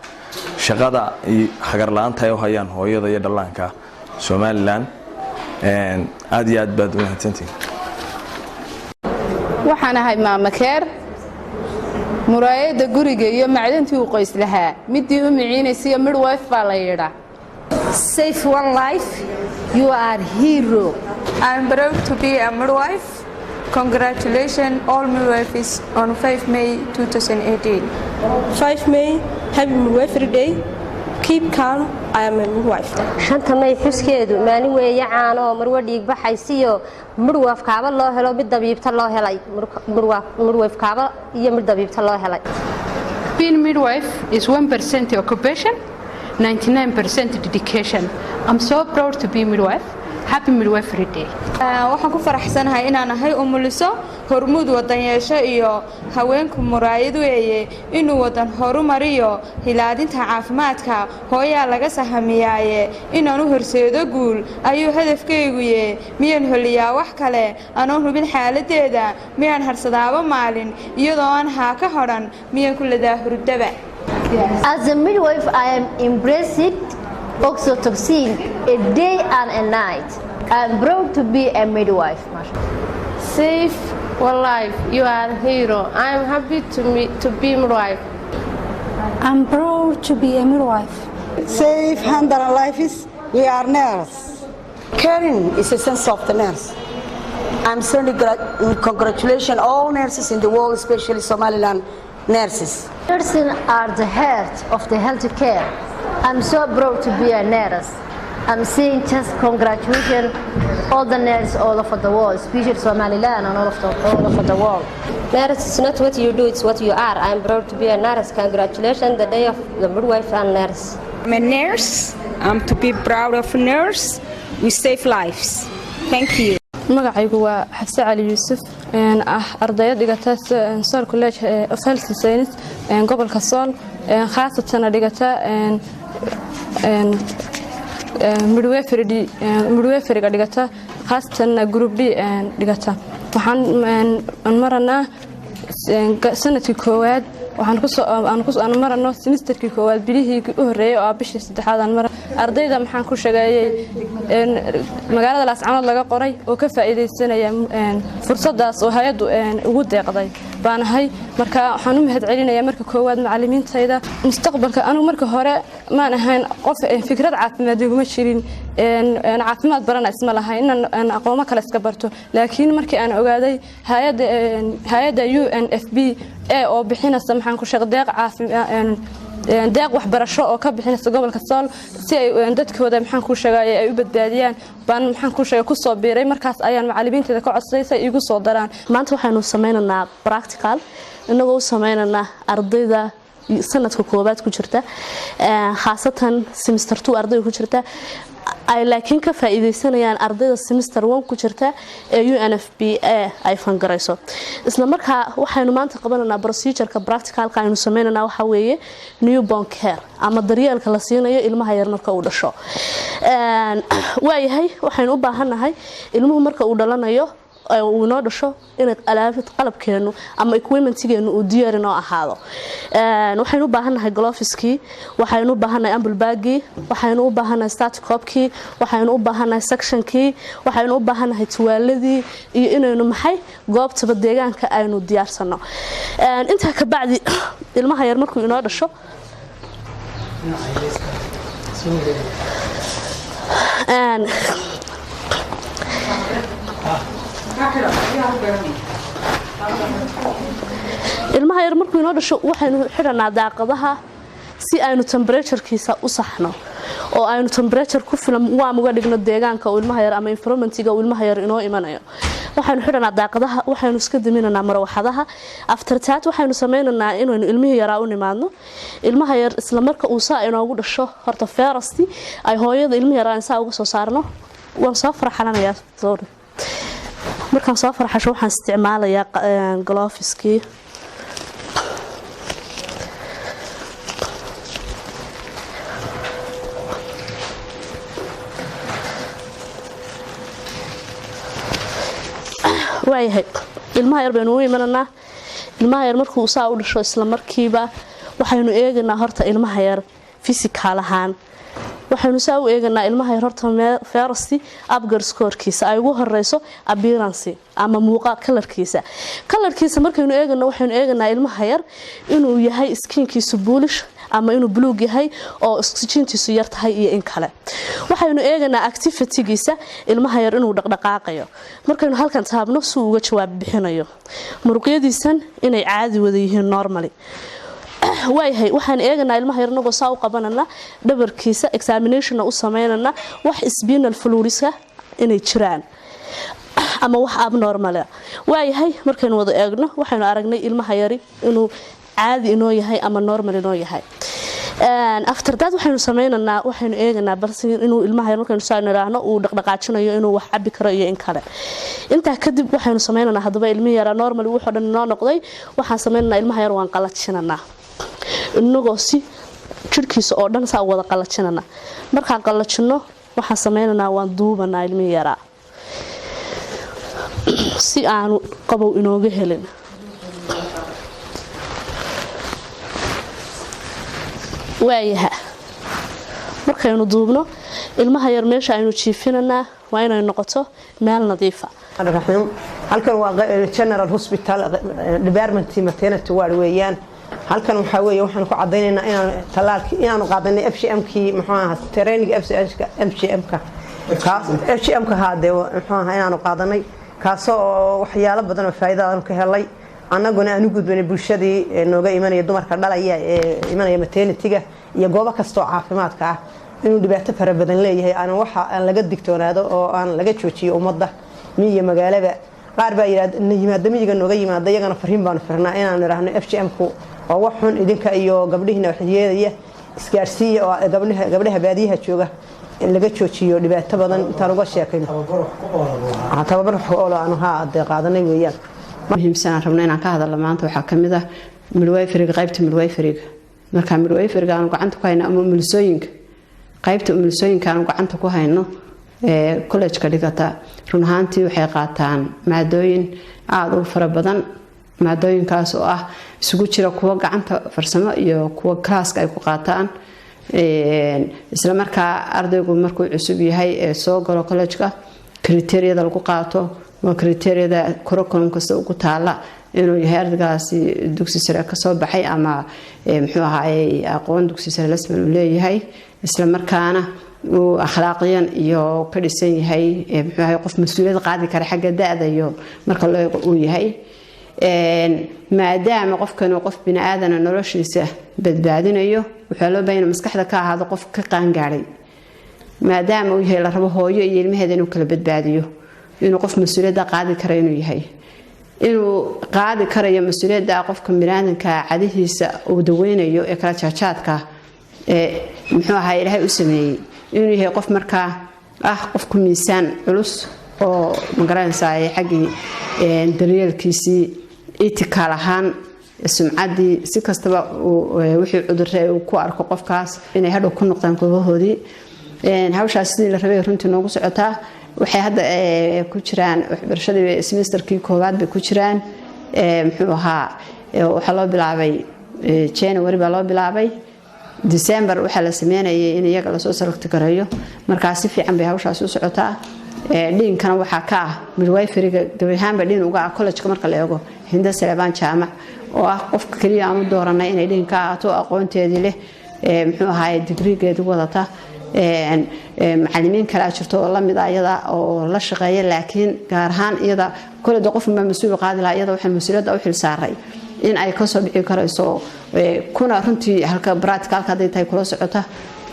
shaqada iyo hagar la-aanta ay u hayaan hooyada iyo dhallaanka Somaliland. Aad iyo aad baad u mahadsantihin. Waxaan ahay Maama Keer, muraayadda guriga iyo macdantii uu qoys lahaa, midii u miciinaysiyo midwife baa la yidhaa. Save one life, you are hero. I'm proud to be a midwife. Congratulations all midwives on 5 May 2018. 5 May, Happy Midwifery Day. Keep calm, I am a midwife. 5-ta May xuskeedu maalin weeye caano oo marwo dhiigbaxaysiyo midwife kaaba loo helo, mid dabiibta loo helay, midwife kaaba iyo mid dabiibta loo helay. Being midwife is 1% occupation, 99% dedication. I'm so proud to be midwife. Happy Midwifery Day. Waxaan ku faraxsanahay inaan ahay umuliso hormuud wadan yeesho iyo haweenku muraayad weeye inuu wadan horumariyo hilaadinta caafimaadka hooyaa laga sahamiyaaye inaan u horseedo guul ayuu hadafkayguye. Miyaan holiyaa wax kale anoon hubin xaaladeeda? Miyaan harsadaaba maalin iyadoo aan haa ka hodhan? Miyaan ku ladaa hurdaba? As a midwife, I am embraced oxytocin a day and a night. I am proud to be a midwife. Save one life, you are a hero. I am happy to be midwife. I'm proud to be a midwife. Save 100 lives, we are nurse. Caring is a sense of the nurse. I'm sending congratulations all nurses in the world, especially Somaliland nurses. Nursing are the heart of the health care. I'm so proud to be a nurse. I'm saying just congratulations all the nurses all over the world, especially Somaliland and all over the world. Nurse is not what you do, it's what you are. I'm proud to be a nurse. Congratulations, the day of the midwife and nurse. I'm a nurse. I'm to be proud of a nurse. We save lives. Thank you. Magacaygu waa Xafse Cali Yuusuf, ah ardayad dhigata Sool College of Health Science, gobolka Sool, khaasatana dhigata midwiferyga dhigata, khaasatanna group D dhigata. Waxaan maranaa sanadkii koowaad, waxaan marano semesterkii koowaad, bilihii u horreeyay oo ah bishii saddexaad aan mara. Ardayda maxaan ku sheegeeyey magaalada Laascanood laga qoray oo ka faa'iidaysanaya fursadaas oo hay-addu ugu deeqday baan ahay. Marka waxaan u mahad celinayaa marka koowaad macallimiintayda. Mustaqbalka, anigu marka hore maan ahayn qof fikrad caafimaad iguma jirin, caafimaad barana isma lahayn, inaan aqoomo kale iska barto. Laakiin markii aan ogaaday hay-adda UNFPA oo bixinaysa, maxaan ku sheegay, deeq caafimaad Deeq waxbarasho oo ka bixinaysa gobolka Sool si ay dadkooda, maxaan kuu sheegay, ay u badbaadiyaan baan, maxaan kuu sheegay, kusoo biiray. Markaas ayaan macallimiinteeda ka codsaday si ay iigu soo daraan. Maanta waxaynu sameynaynaa practical, inagoo u sameynaynaa ardayda sanadka koowaad ku jirta, khaasatan semester 2 ardayda ku jirta, ay laakiin ka faa'iideysanayaan ardayda semester 1 ku jirta ee UNFPA ay fangarayso. Isla markaa waxaynu maanta qabanaynaa procedureka practicalka aynu sameynaynaa waxa weeye newborn care ama daryeelka la siinayo ilmaha yar marka uu dhasho. Waayahay, waxaynu u baahannahay ilmuhu marka uu dhalanayo, uu inoo dhasho, inay alaabad qalabkeenu ama equipmentgeenu uu diyaar inoo ahaado. Waxaynu u baahannahay gloveskii, waxaynu u baahannahay ambu bagii, waxaynu u baahannahay stethoscopekii, waxaynu u baahannahay suctionkii, waxaynu u baahannahay tuwaaladii iyo inaynu maxay goobtaba deegaanka aynu diyaarsano. Intaa ka bacdi, ilmaha yar markuu inoo dhasho, ilmaha yar markuu inoo dhasho, waxaynu xidhanaa daaqadaha si aynu temperaturekiisa u saxno oo aynu temperature ku filan warm uga dhigno deegaanka uu ilmaha yar ama environmentiga uu ilmaha yar inoo imanayo. Waxaynu xidhanaa daaqadaha, waxaynu iska daminanaa marwaxadaha. After that, waxaynu sameynaynaa inaynu ilmihii yaraa u nimaadno. Ilmaha yar isla marka uu saa inoogu dhasho, horta first ay hooyada ilmihi yaraa saa uga soo saarno. Waan soo farxalanayaa. Sorry, markaan soo farxasho, waxaan isticmaalayaa gloveskii. Waayahay, ilmaha yar baynu u imananaa. Ilmaha yar markuu saa u dhasho, isla markiiba waxaynu eeganaa horta ilmaha yar physical ahaan. Waxaynu saa u eeganaa ilmaha yar horta first Apgar scorekiisa, ay ugu horeyso appearance ama muuqaal, colorkiisa. Colorkiisa markaynu eegano, waxaynu eeganaa ilmaha yar inuu yahay skinkiisu bluish ama inuu buluug yahay oo oxygentiisu yar tahay iyo in kale. Waxaynu eeganaa activitygiisa, ilmaha yar inuu dhaqdhaqaaqayo, markaynu halkan taabno si uu uga jawaab bixinayo, muruqyadiisan inay caadi wada yihiin, normally. Waayahay, waxaan eeganaa ilmaha yar inagoo saa u qabanana dhabarkiisa, examinationna u sameynana, wax spinal fluidska inay jiraan ama wax abnormal. Waayahay, markaynu wada eegno, waxaynu aragnay ilmaha yari inuu caadi inoo yahay ama normal inoo yahay. After that, waxaynu sameynaynaa, waxaynu eeganaa balse inuu ilmaha yar markaynu saa niraahno uu dhaqdhaqaajinayo, inuu wax cabi karo iyo in kale. Intaa kadib waxaynu sameynaynaa, haddaba ilmihi yaraa normal wuxuu dhan inoo noqday, waxaan sameynaynaa ilmaha yar waan qalajinanaa, inagoo si jirhkiisa oo dhan saa wada qalajinana. Markaan qalajino, waxaan sameynaynaa waan duubanaa ilmihii yaraa si aanu qabow inooga helin. Waayaha, markaynu duubno ilmaha yar, meesha aynu jiifinanaa waa inay noqoto meel nadiifa. Halkan waa General Hospital, department maternity ward weeyaan. Halkan waxaa weeye waxaan ku cadaynaynaa inaan talaalkii inaanu qaadanay FGM kii, muxuu ahaa, training FGM ka, kaas FGM ka haadee, muxuu ahaa, inaanu qaadanay, kaasoo oo waxyaalo badan oo faa'iido aanu ka helay, annaguna aan u gudbanay bulshadii nooga imanaya, dumarka dhalaya ee imanaya maternity-ga iyo goobo kastoo caafimaadka ah, inuu dhibaato fara badan leeyahay, aan waxa aan laga digtoonaado oo aan laga joojiyo ummadda miyiga magaalada. Qaar baa yimaada miyiga nooga yimaada, iyagana fariin baanu firnaa inaan idhaahno FGM-ku waa wax xun, idinka iyo gabdhihiina wax yeelaya, isgaarsiiya oo gabdhaha baadiyaha jooga laga joojiyo dhibaato badan intaan uga sheekayno. Tababar wax oolo aanu haa dee qaadanay weeyaan. Muhiimsan aan rabno inaan ka hadalno maanta waxaa ka mid ah midwiferyga, qaybta midwiferyga. Marka midwiferyga aanu gacanta ku hayno ama umulisooyinka, qaybta umulisooyinka aanu gacanta ku hayno ee college-ka dhigata, run ahaantii waxay qaataan maadooyin aada u fara badan, maadooyinkaas oo ah isugu jira kuwa gacanta farsamo iyo kuwa classka ay ku qaataan. Isla markaa ardaygu markuu cusub yahay ee soo galo college-ka, criteriada lagu qaato waa criteriada curriculum kasta ugu taala, inuu yahay ardaygaasi dugsi sare kasoo baxay ama, muxuu ahaayey, aqoon dugsi sare lasman uu leeyahay, isla markaana uu akhlaaqiyan iyo ka dhisan yahay, muxuu ahaay, qof mas-uuliyad qaadi kara xagga da-da iyo marka loo eego uu yahay. Maadaama qofkan uu qof bini aadana noloshiisa badbaadinayo, waxaa loo baahan maskaxda ka ahaado qof ka qaangaaray, maadaama uu yahay la rabo hooyo iyo ilmaheeda inuu kala badbaadiyo, inuu qof mas-uuliyadda qaadi kara inuu yahay, inuu qaadi karayo mas-uuliyadda qofka biniaadanka cadihiisa uu daweynayo ee kala jaajaadka ee muxuu ahaa Ilaahay u sameeyey, inuu yahay qof markaa ah qofku miisaan culus oo magaranaysaa xaggii daryeelkiisii, ethical ahaan, sumcaddii, si kastaba wixii cudurre uu ku arko qofkaas inay hadhow ku noqdaan goobahoodii. Hawshaas sidii la rabay runtii noogu socotaa. Waxay hadda ku jiraan waxbarashadii semesterkii koowaad bay ku jiraan. Muxuu ahaa, waxaa loo bilaabay January baa loo bilaabay, December waxaa la sameynayay in iyaga lasoo select gareeyo. Markaa si fiican bay hawshaas u socotaa. Deankana waxaa ka ah midwiferyga gabi ahaanba dean uga ah collegeka marka la eego Hinda Saleebaan Jaamac, oo ah qofka keliya aan u dooranay inay dean ka ahaato, aqoonteedii leh, muxuu ahaay, digrigeedii wadata. Macalimiin kale jirto oo lamid ah iyada oo la shaqeeya, laakiin gaar ahaan iyada koleda qofunbaa mas-uul qaadi lahaa. Iyada waxaan mas-uuliyadda u xil saaray in ay kasoo bixi karayso, kuna runtii halka practicalka hadday tahay kula socota,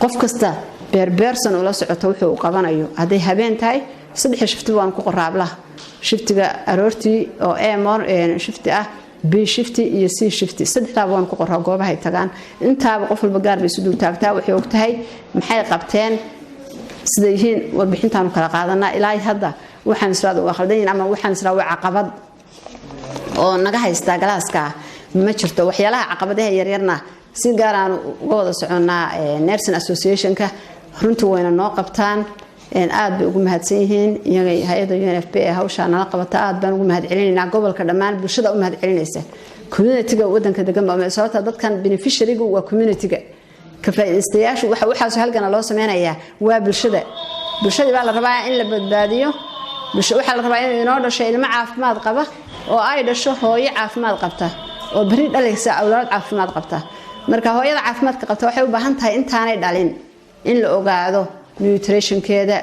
qof kasta beerbeersan ula socota wuxuu qabanayo. Hadday habeen tahay, saddex shifti waan ku qoraablaha: shiftiga aroortii oo amor shifti ah, B shifti iyo C shifti, saddexdaaba waan ku qoraa. Goobahay tagaan intaaba qof walba gaar bay isu dul taagtaa, waxay ogtahay maxay qabteen, sida yihiin. Warbixintaanu kala qaadanaa. Ilaa hadda waxaan israada waa khaldan yihiin ama waxaan israa waa caqabad oo naga haystaa classka ma jirto. Waxyaalaha caqabadaha yaryarna si gaar aan uga wada soconnaa nursing associationka, runtii wayna noo qabtaan, aad bay ugu mahadsan yihiin iyaga. Hay-adda UNFP ee hawshaa nala qabata aad baan ugu mahad celinaynaa. Gobolka dhammaan bulshada u mahad celinaysa, communityga wadanka degan ba, sababta dadkan beneficiarygu waa communityga, ka faa'iidaystayaashu. Waxa waxaas halgana loo sameynayaa waa bulshada. Bulshadii baa la rabaa in la badbaadiyo. Waxaa la rabaa inay inoo dhasho ilmo caafimaad qaba, oo ay dhasho hooyo caafimaad qabta oo beri dhalaysa awlaad caafimaad qabta. Marka hooyada caafimaadka qabta waxay u baahan tahay intaanay dhalin in la ogaado nutritionkeeda.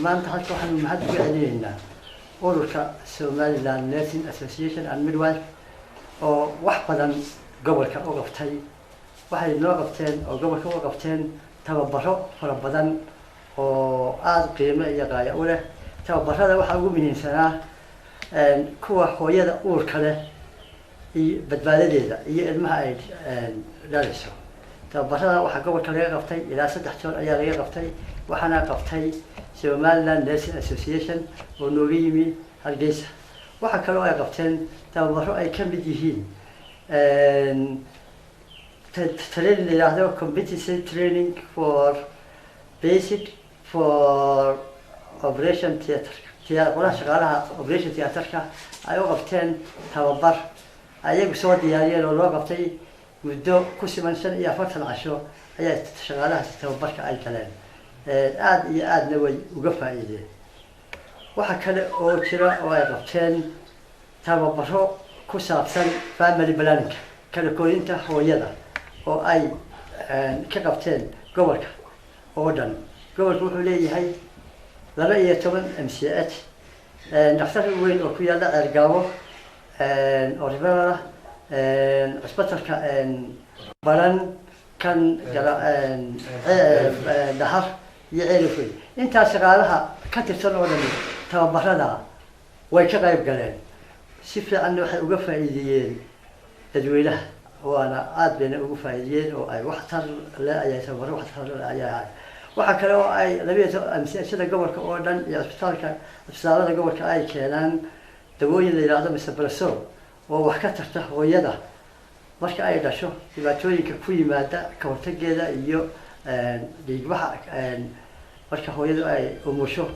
Maanta halka waxaanu mahad ugu celinaynaa ururka Somaliland Nursing Association and Midwife oo wax badan gobolka u qabtay. Waxay noo qabteen oo gobolka u qabteen tababaro fara badan oo aada qiimo iyo qaaya u leh. Tababarada waxaa ugu muhiimsanaa kuwa hooyada uurka leh iyo badbaadadeeda iyo ilmaha ay dhalayso. Tababarada waxaa gobolka laga qabtay ilaa saddex joor ayaa laga qabtay, waxaana qabtay Somaliland Nursing Association oo nooga yimi Hargeysa. Waxaa kaloo ay qabteen tababaro ay ka mid yihiin training la yidhaahdo competency training for basic for operation theatre, qolaha shaqaalaha operation theatreka ay u qabteen tababar ayagu soo diyaariyeen oo loo qabtay muddo ku siman 45 casho ayaa shaqaalahaasi tababarka ay galeen, aada iyo aadna way uga faa'iideen. Waxaa kale oo jira oo ay qabteen tababaro ku saabsan family planning, kala korinta hooyada, oo ay ka qabteen gobolka oo dhan. Gobolka wuxuu leeyahay 12 MCH, dhakhtar weyn oo ku yaalla Ceergaabo oo referral ah, cusbitalka Baran, kan Dhahar iyo Ceelafweyn. Intaas shaqaalaha ka tirsan oo dhami tababarada way ka qayb galeen, si fiicanna waxay uga faa'iideeyeen dadweynaha, waana aada bayna ugu faa'iideeyeen oo ay wax tar le ayay tababaro wax tar le ayaa ahay. Waxaa kale oo ay labiyo MCHada gobolka oo dhan iyo cisbitaalada gobolka ay keenaan dawooyin la yidhaahdo misoprostol oo wax ka tarta hooyada marka ay dhasho dhibaatooyinka ku yimaada, ka hortageeda iyo dhiigbaxa marka hooyadu ay umusho.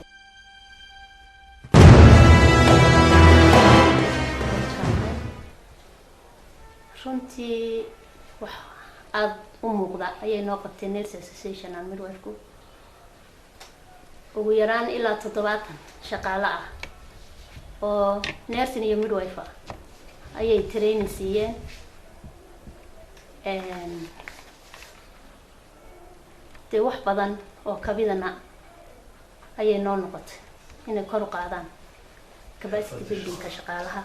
Runtii wax aada u muuqda ayay noo qabteen Nurse Association and Midwife-ku. Ugu yaraan ilaa 70 shaqaale ah oo nursing iyo midwife ah ayay training siiyeen. Dee wax badan oo kabidana ayay noo noqotay inay kor u qaadaan capacity buildingka shaqaalaha.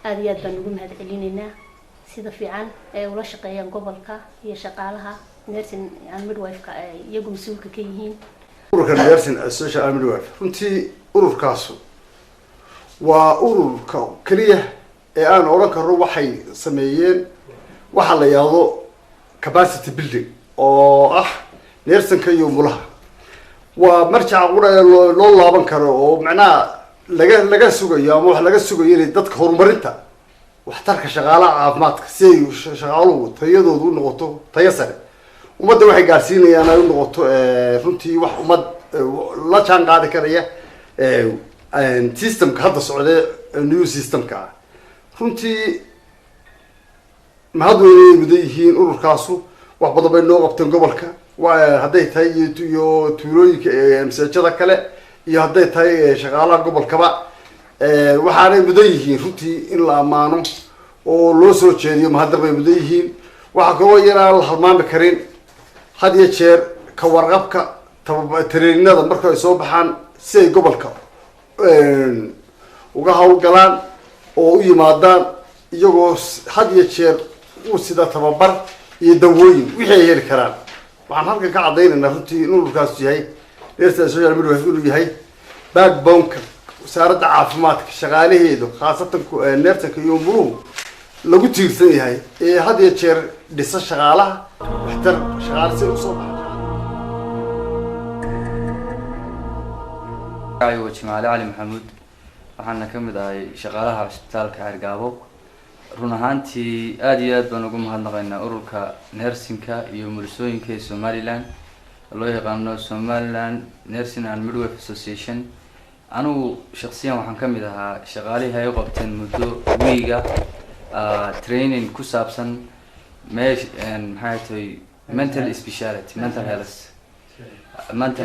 Aada iyo aad baan ugu mahad celinaynaa sida fiican ay ula shaqeeyaan gobolka iyo shaqaalaha nursing and midwife-ka ay iyagu mas-uulka ka yihiin. Ururka Nursing Association and Midwife, runtii ururkaasu waa ururka keliya ee aan odhan karno waxay sameeyeen waxa la yidhaahdo capacity building, oo ah nursing-ka iyo umulaha. Waa marjaca qura ee loo laaban karo oo macnaha laga sugayo ama wax laga sugayo inay dadka horumarinta waxtarka shaqaalaha caafimaadka, si ay shaqaaluhu tayadoodu u noqoto tayo sare, ummadda waxay gaarsiinayaan ay u noqoto runtii wax ummad la jaan qaadi karaya systemka hadda socdee, new systemka ah. Runtii mahad weynay mudan yihiin ururkaasu. Wax badan bay noo qabteen gobolka, hadday tahay iyo tuulooyinka, masaajada kale, iyo hadday tahay shaqaalaha gobolkaba. Waxaanay mudan yihiin runtii in la ammaano oo loo soo jeediyo, mahadnaq bay mudan yihiin. Waxaa kaloo iyana aan la halmaami karin had iyo jeer ka warqabka training-ada marka ay soo baxaan, si ay gobolka uga hawlgalaan oo u yimaadaan iyagoo had iyo jeer u sida tababar iyo dawooyin wixii ay heli karaan. Waxaan halkan ka caddaynaynaa runtii in ururkaasu yahay Nursing Social Midwife inuu yahay backbone-ka wasaaradda caafimaadka, shaqaalaheedu, khaasatan nursing-ka iyo umuluhu, lagu tiirsan yahay ee had iyo jeer dhisa shaqaalaha, waxtar shaqaale si ay usoo baxaan. Magacaygu waa Jimcaale Cali Maxamuud, waxaana ka mid ahay shaqaalaha cusbitaalka Ceergaabo. Run ahaantii aada iyo aad baan ugu mahadnaqaynaa ururka nursing-ka iyo umulisooyinka ee Somaliland, loo yaqaano Somaliland Nursing and Midwife Association. Anigu shaksiyan waxaan ka mid ahaa shaqaalihii ay u qabteen muddo wiiga training ku saabsan meesh maxay tahay mental speciality, mental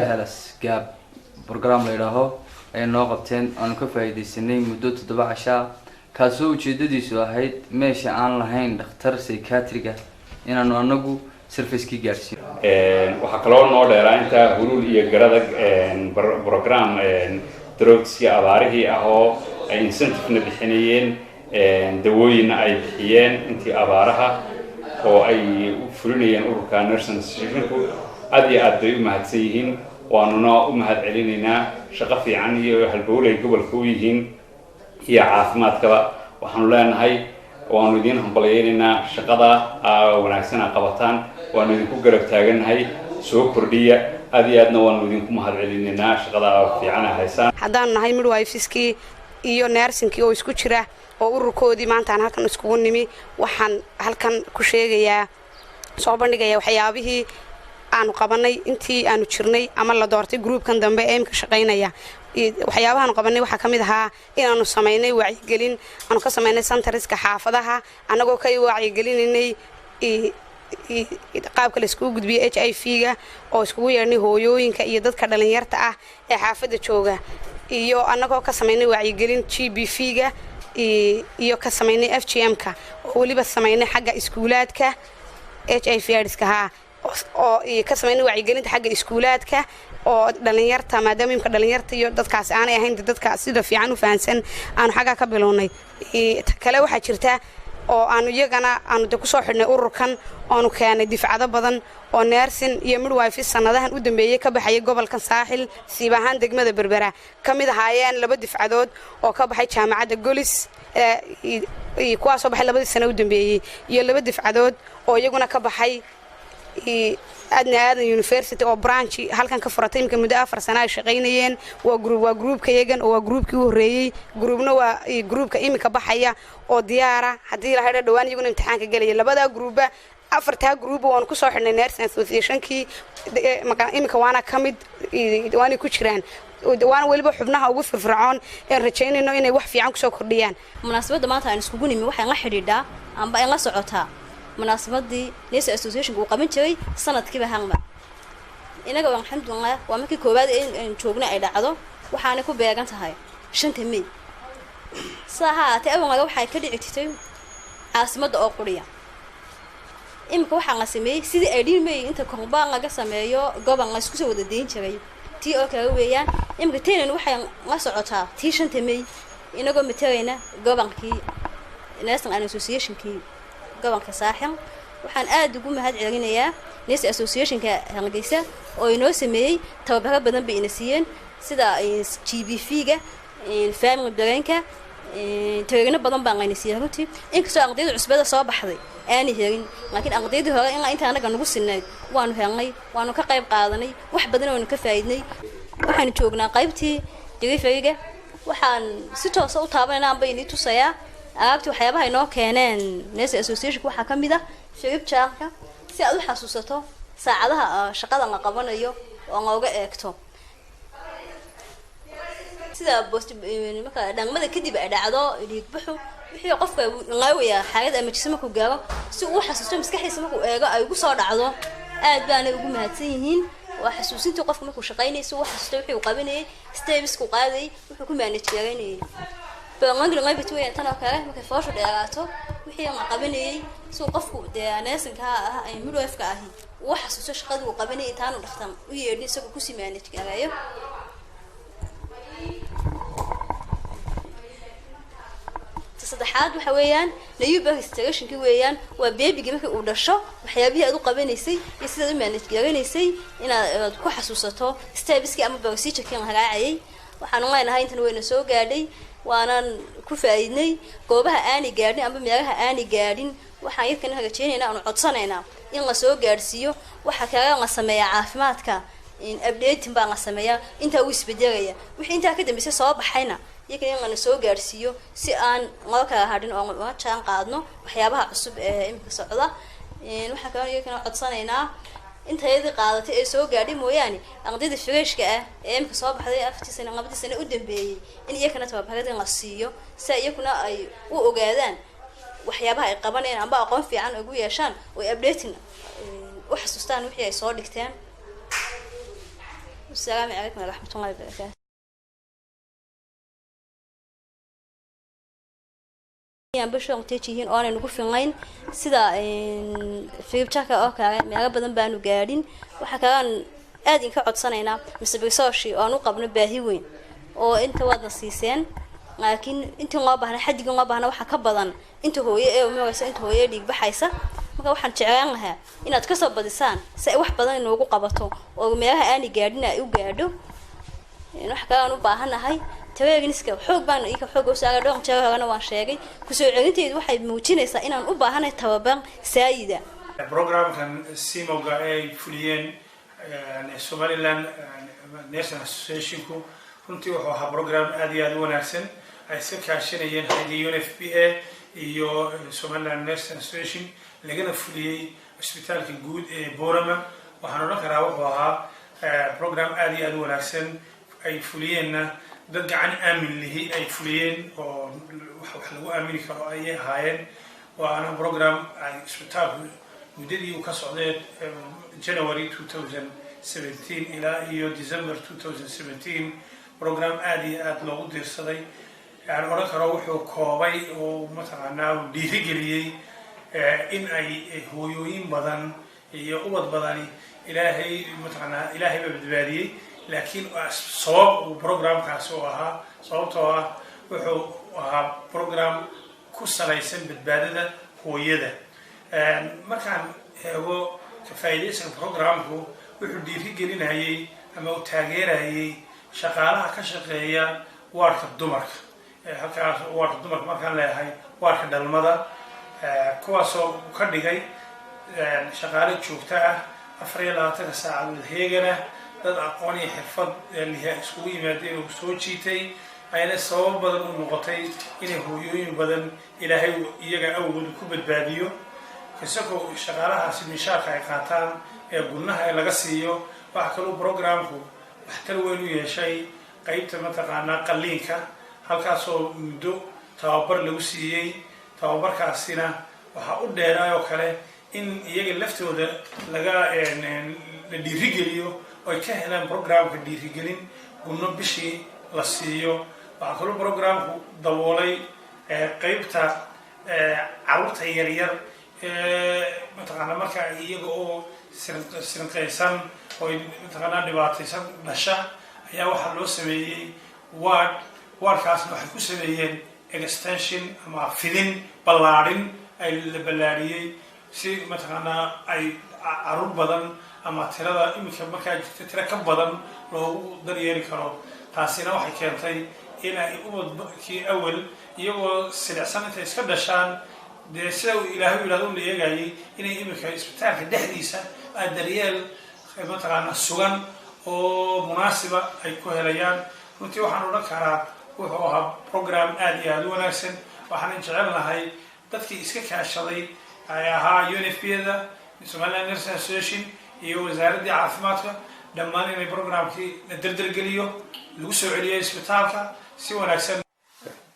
health gap program la yidhaaho ayay noo qabteen. Aanu ka faa'iidaysanay muddo 7 cashaa, kaasoo ujeedadiisu ahayd meesha aan lahayn dhakhtar psychiatriga inaanu anagu servicekii gaadhsiino. Waxaa kaloo noo dheeraa intaa Huluul iyo Garadag program drugs-kii abaarihii ah oo ay incentive-na bixinayeen, dawooyinna ay bixiyeen intii abaaraha oo ay fulinayeen ururka nursing associationku. Aad iyo aad bay u mahadsan yihiin, waanuna u mahad celinaynaa. Shaqo fiican iyo halbowlay gobolka u yihiin iyo caafimaadkaba. Waxaanu leenahay waanu idiin hambalyaynaynaa shaqada wanaagsan aa qabataan, waanu idinku garab taagannahay, soo kordhiya. Aad iyo aadna waanu idinku mahad celinaynaa shaqada fiican aa haysaan. Haddaan nahay midwives-kii iyo nursing-kii oo isku jira oo ururkoodii maanta aan halkan iskugu nimi, waxaan halkan ku sheegayaa, soo bandhigaya waxyaabihii aanu qabanay intii aanu jirnay ama la doortay group-kan dambe ee imka shaqaynaya. Waxyaabahaanu qabanay waxaa ka mid ahaa inaanu samaynay wacyigelin aanu ka samaynay centers-ka xaafadaha, annagoo ka wacyigelinaynay qaabka la iskugu gudbiyo HIV-ga, oo iskugu yeedhnay hooyooyinka iyo dadka dhalinyarta ah ee xaafadda jooga, iyo annagoo ka samaynay wacyigelin GBV-ga, iyo ka samaynay FGM-ka, oo weliba samaynay xagga iskuulaadka HIV AIDS-ka haa, oo ka samaynay wacyigelinta xagga iskuulaadka oo dhalinyarta, maadaama imka dhalinyarta iyo dadkaas aanay ahayn dadka sida fiican u fahansan, aanu xaggaa ka bilownay. Ta kale waxaa jirta oo aanu iyagana aanu de kusoo xidhnay ururkan, oonu keenay difcado badan oo nursing iyo midwife sanadahan u dambeeyey ka baxayay gobolkan Saaxil, siiba ahaan degmada Berbera. Ka mid ahaayeen laba difcadood oo ka baxay jaamacadda Golis, kuwaasoo baxay labadii sano u dambeeyey, iyo laba difcadood oo iyaguna ka baxay Adna Aadan University oo branch halkan ka furatay imika muddo 4 sana ay shaqaynayeen. Waa group, waa groupka iyagan oo waa groupkii u horreeyey. Groupna waa groupka imika baxaya oo diyaara haddii la hadha dhawaan iyaguna imtixaanka gelaya. Labadaa groupba, afartaa group waanu kusoo xidhnay nursing associationkii imika, waana ka mid, waanay ku jiraan, waana weliba xubnaha ugu firfircoon een rajaynayno inay wax fiican kusoo kordhiyaan. Munaasabadda maanta aan iskugu nimi waxaan la xidhiidhaa amba aan la socotaa munaasabadii Nursing Association uu qaban jiray sanadkiiba hal mar. Inaga alxamdulilah waa markii koowaad aan joogna ay dhacdo, waxaanay ku beegan tahay 5-ta May. Saa ha ahaatee, awalnaga waxay ka dhici jirtay caasimadda oo quriya. Iminka waxaa la sameeyey sidii ay dhilmay inta korbaan laga sameeyo gobol la isku soo wada deyn jiray, tii oo kale weeyaan. Iminka taynan waxay la socotaa tii 5-ta May, inagoo matalayna gobolkii. Nursing and Associationkii gobolka Saaxil. Waxaan aada ugu mahad celinayaa Nursing Associationka Hargeysa oo inoo sameeyey tababaro badan bay ina siiyeen, sida GBV-ga, family planka, tareegno badan baan layna siiyey. Runtii, inkastoo ardayda cusbada soo baxday aanay helin, laakiin ardaydii hore ilaa inta anaga nagu sinayd waanu helnay, waanu ka qayb qaadanay, wax badan waanu ka faa'iidnay. Waxaanu joognaa qaybtii deliveryga. Waxaan si toosa u taabanayna anba inii tusayaa alaabtii waxyaabaha inoo keeneen Nursing Association. Waxaa ka mid ah flip chartka, si aad u xasuusato saacadaha shaqada la qabanayo oo looga eegto sida post marka dhangmada kadib ay dhacdo dhiigbaxu, wixii qofka ngaawayaa xaalad ama jismo markuu gaaro, si uu xasuusto maskaxdiisa markuu eego ay ugu soo dhacdo. Aad baanay ugu mahadsan yihiin. Waa xasuusintii qofka markuu shaqaynayay, si uu xasuusto wixii uu qabanayay, stepsku qaadayay, wuxuu ku manage gareynayay. Prolonged weeyaan tan oo kale, markay fooshu dheeraato wixii la qabanayay, si uu qofku dee nursingka ah ay midwife-ka ahi uu xasuusto shaqadii uu qabanayay intaanu dhaqtan u yeedhin, isagoo kusii manage gareeyo. Saddexaad waxa weeyaan newborn registration weeyaan. Waa babygii markii uu dhasho waxyaabihii aad u qabanaysay iyo sidaad u manage garanaysay inaad ku xasuusato stepskii ama procedure-kii la raacayay. Waxaanu leenahay intan wayna soo gaadhay, waanan ku faa'iidnay. Goobaha aanay gaadhin amba meelaha aanay gaadhin, waxaan yadkana rajaynaynaa, aanu codsanaynaa in la soo gaadhsiiyo. Waxa kale la sameeyaa caafimaadka updating baa la sameeyaa, intaa uu isbedelaya. Wixii intaa ka dambeysay soo baxayna iyagana in lana soo gaadhsiiyo, si aan loo kala hadhin oo la jaan qaadno waxyaabaha cusub ee imika socda. Waxaa kaloo iyagana codsanaynaa intayadii qaadatay ee soo gaadhay mooyaane, ardayda freshka ah ee imika soo baxday 4-tii sano, 2-dii sano u dambeeyey, in iyagana tababaradin la siiyo, si iyaguna ay u ogaadaan waxyaabaha ay qabanayaan amba aqoon fiican ugu yeeshaan oo ay updating u xasuustaan wixii ay soo dhigteen. Wasalaamu calaykum waraxmatullahi wabarakaatu. Amba shortage yihiin oo aanay nagu filnayn, sida flip chartka oo kale, meelo badan baanu gaadhin. Waxaa kalean aad inka codsanaynaa mise resource oo aan u qabno baahi weyn, oo inta waadna siiseen, laakiin intii loo baahna, xaddigii loo baahna waxaa ka badan inta hooye ee umaraysa, inta hooye ee dhiig baxaysa. Marka waxaan jeclaan lahaa inaad kasoo badisaan si ay wax badan inoogu qabato oo meelaha aanay gaadhin ay u gaadho. Wax kale aan u baahanahay trainingska xoog baan ika xoog u saaray, dhowr jeer horena waan sheegay. Kusoo celinteedu waxay muujinaysaa inaan u baahanahay tababar saayida. Programkan simoga ay fuliyeen Somaliland Nursing Associationku runtii wuxuu ahaa program aad iyo aad u wanaagsan, ay iska kaashanayeen hay'adda UNFPA iyo Somaliland Nursing Association, lagana fuliyey cisbitaalka guud ee Borama. Waxaan odhan karaa wuxuu ahaa program aad iyo aad u wanaagsan, ay fuliyeenna dad gacan aamin lihi ay fuliyeen oo wax lagu aamini karo ayay ahaayeen. Waana program ay isbitaalku muddadii uu ka socday January 2017 ilaa iyo December 2017, program aad iyo aad loogu diirsaday. Aan odhan karo wuxuu koobay oo mataqaanaa uu dhiirigeliyey in ay hooyooyin badan iyo ubad badani Ilaahay mataqaanaa Ilaahay baa badbaadiyey, laakiin sabab uu programkaasi u ahaa, sababtoo ah wuxuu ahaa program ku salaysan badbaadada hooyada. Markaan eego ka faa'iidaysiga programku, wuxuu dhiirigelinayay ama uu taageerayay shaqaalaha ka shaqeeya waarka dumarka. Halkaas waarka dumarka markaan leeyahay, waarka dhalmada, kuwaasoo ka dhigay shaqaale joogto ah, 24-ka saacadood heegana, dad aqoon iyo xirfad liha iskugu yimaadeen oo soo jiitay, ayna sabab badan u noqotay inay hooyooyin badan Ilaahay iyaga awgood ku badbaadiyo. Isagoo shaqaalahaasi mishaarka ay qaataan ee gudnaha ee laga siiyo, waxaa kaluu programku waxtar weyn u yeeshay qeybta mataqaanaa qalliinka, halkaasoo muddo tababar lagu siiyey. Tababarkaasina waxaa u dheeraay oo kale in iyaga laftooda laga la dhiirigeliyo oy ka helaan programka dhiirigelin gudno bishii la siiyo. Waxaa kaloo programku daboolay qeybta carruurta yaryar, mataqaanaa marka iyaga oo sirinqaysan oo mataqaanaa dhibaataysan dhasha ayaa waxaa loo sameeyey ward. Wardkaasna waxay ku sameeyeen Extension ama fidin ballaadhin ay la ballaadhiyey si mataqaanaa ay caruur badan ama tirada iminka markaa jirta tiro ka badan loogu daryeeli karo. Taasina waxay keentay in ay ubadkii awal iyagoo silicsan intay iska dhashaan, dee sida uu Ilaahay u yidhahdo un la eegayay, inay iminka isbitaalka dhexdiisa daryeel mataqaana sugan oo munaasiba ay ku helayaan. Runtii waxaan odhan karaa wuxuu ahaa program aada iyo aada u wanaagsan. Waxaanan jecel lahay dadkii iska kaashaday ay ahaa UNFPA da, Somaliland Nursing Association iyo wasaaraddii caafimaadka dhammaan inay programkii la derdergeliyo, lagu soo celiyo isbitaalka si wanaagsan.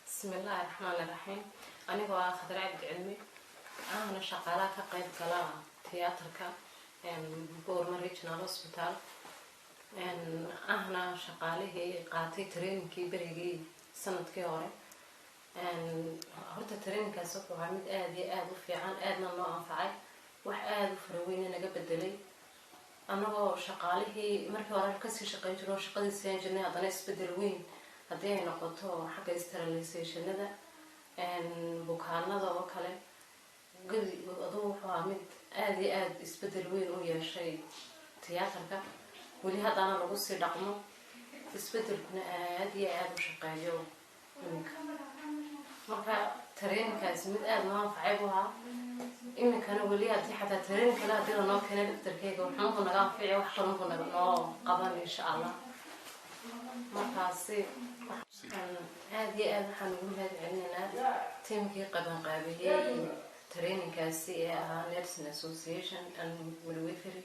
Bismi illaahi raxmaani raxiim. Anigoo ah Khadar Cabdi Cilmi, ahna shaqaalaha ka qayb gala tiyaatarka Boorama Regional Hospital, ahna shaqaalihii qaatay trainingkii berigii sanadkii hore. Horta trainingkaas wuxuu ahaa mid aada iyo aada u fiican, aadna noo anfacay, wax aada u faraweyne naga bedelay. Annagoo shaqaalihii markii hore kasii shaqeyn jiro shaqadii siyan jirnay, haddana isbedel weyn haddii ay noqoto xagga sterilizationada bukaanada oo kale gebi adugu, wuxuu ahaa mid aada iyo aada isbedel weyn u yeeshay tiyaatarka. Weli haddana lagu sii dhaqmo, isbedelkuna aada iyo aada u shaqeeyo iminka. Marka trainingkaasi mid aada noo anfacay buu ahaa. Iminkana weli haddii xataa training kale haddii lanoo keenay, laftarkeyga waxuunbuu naga anfici, wax kalunbuu naga noo qaban, insha Allah. Markaasi aada iyo aada waxaan ugu mahad celinaynaa tiimkii qabanqaabiyey trainingkaasi ee ahaa Nursing Association and Midwifery.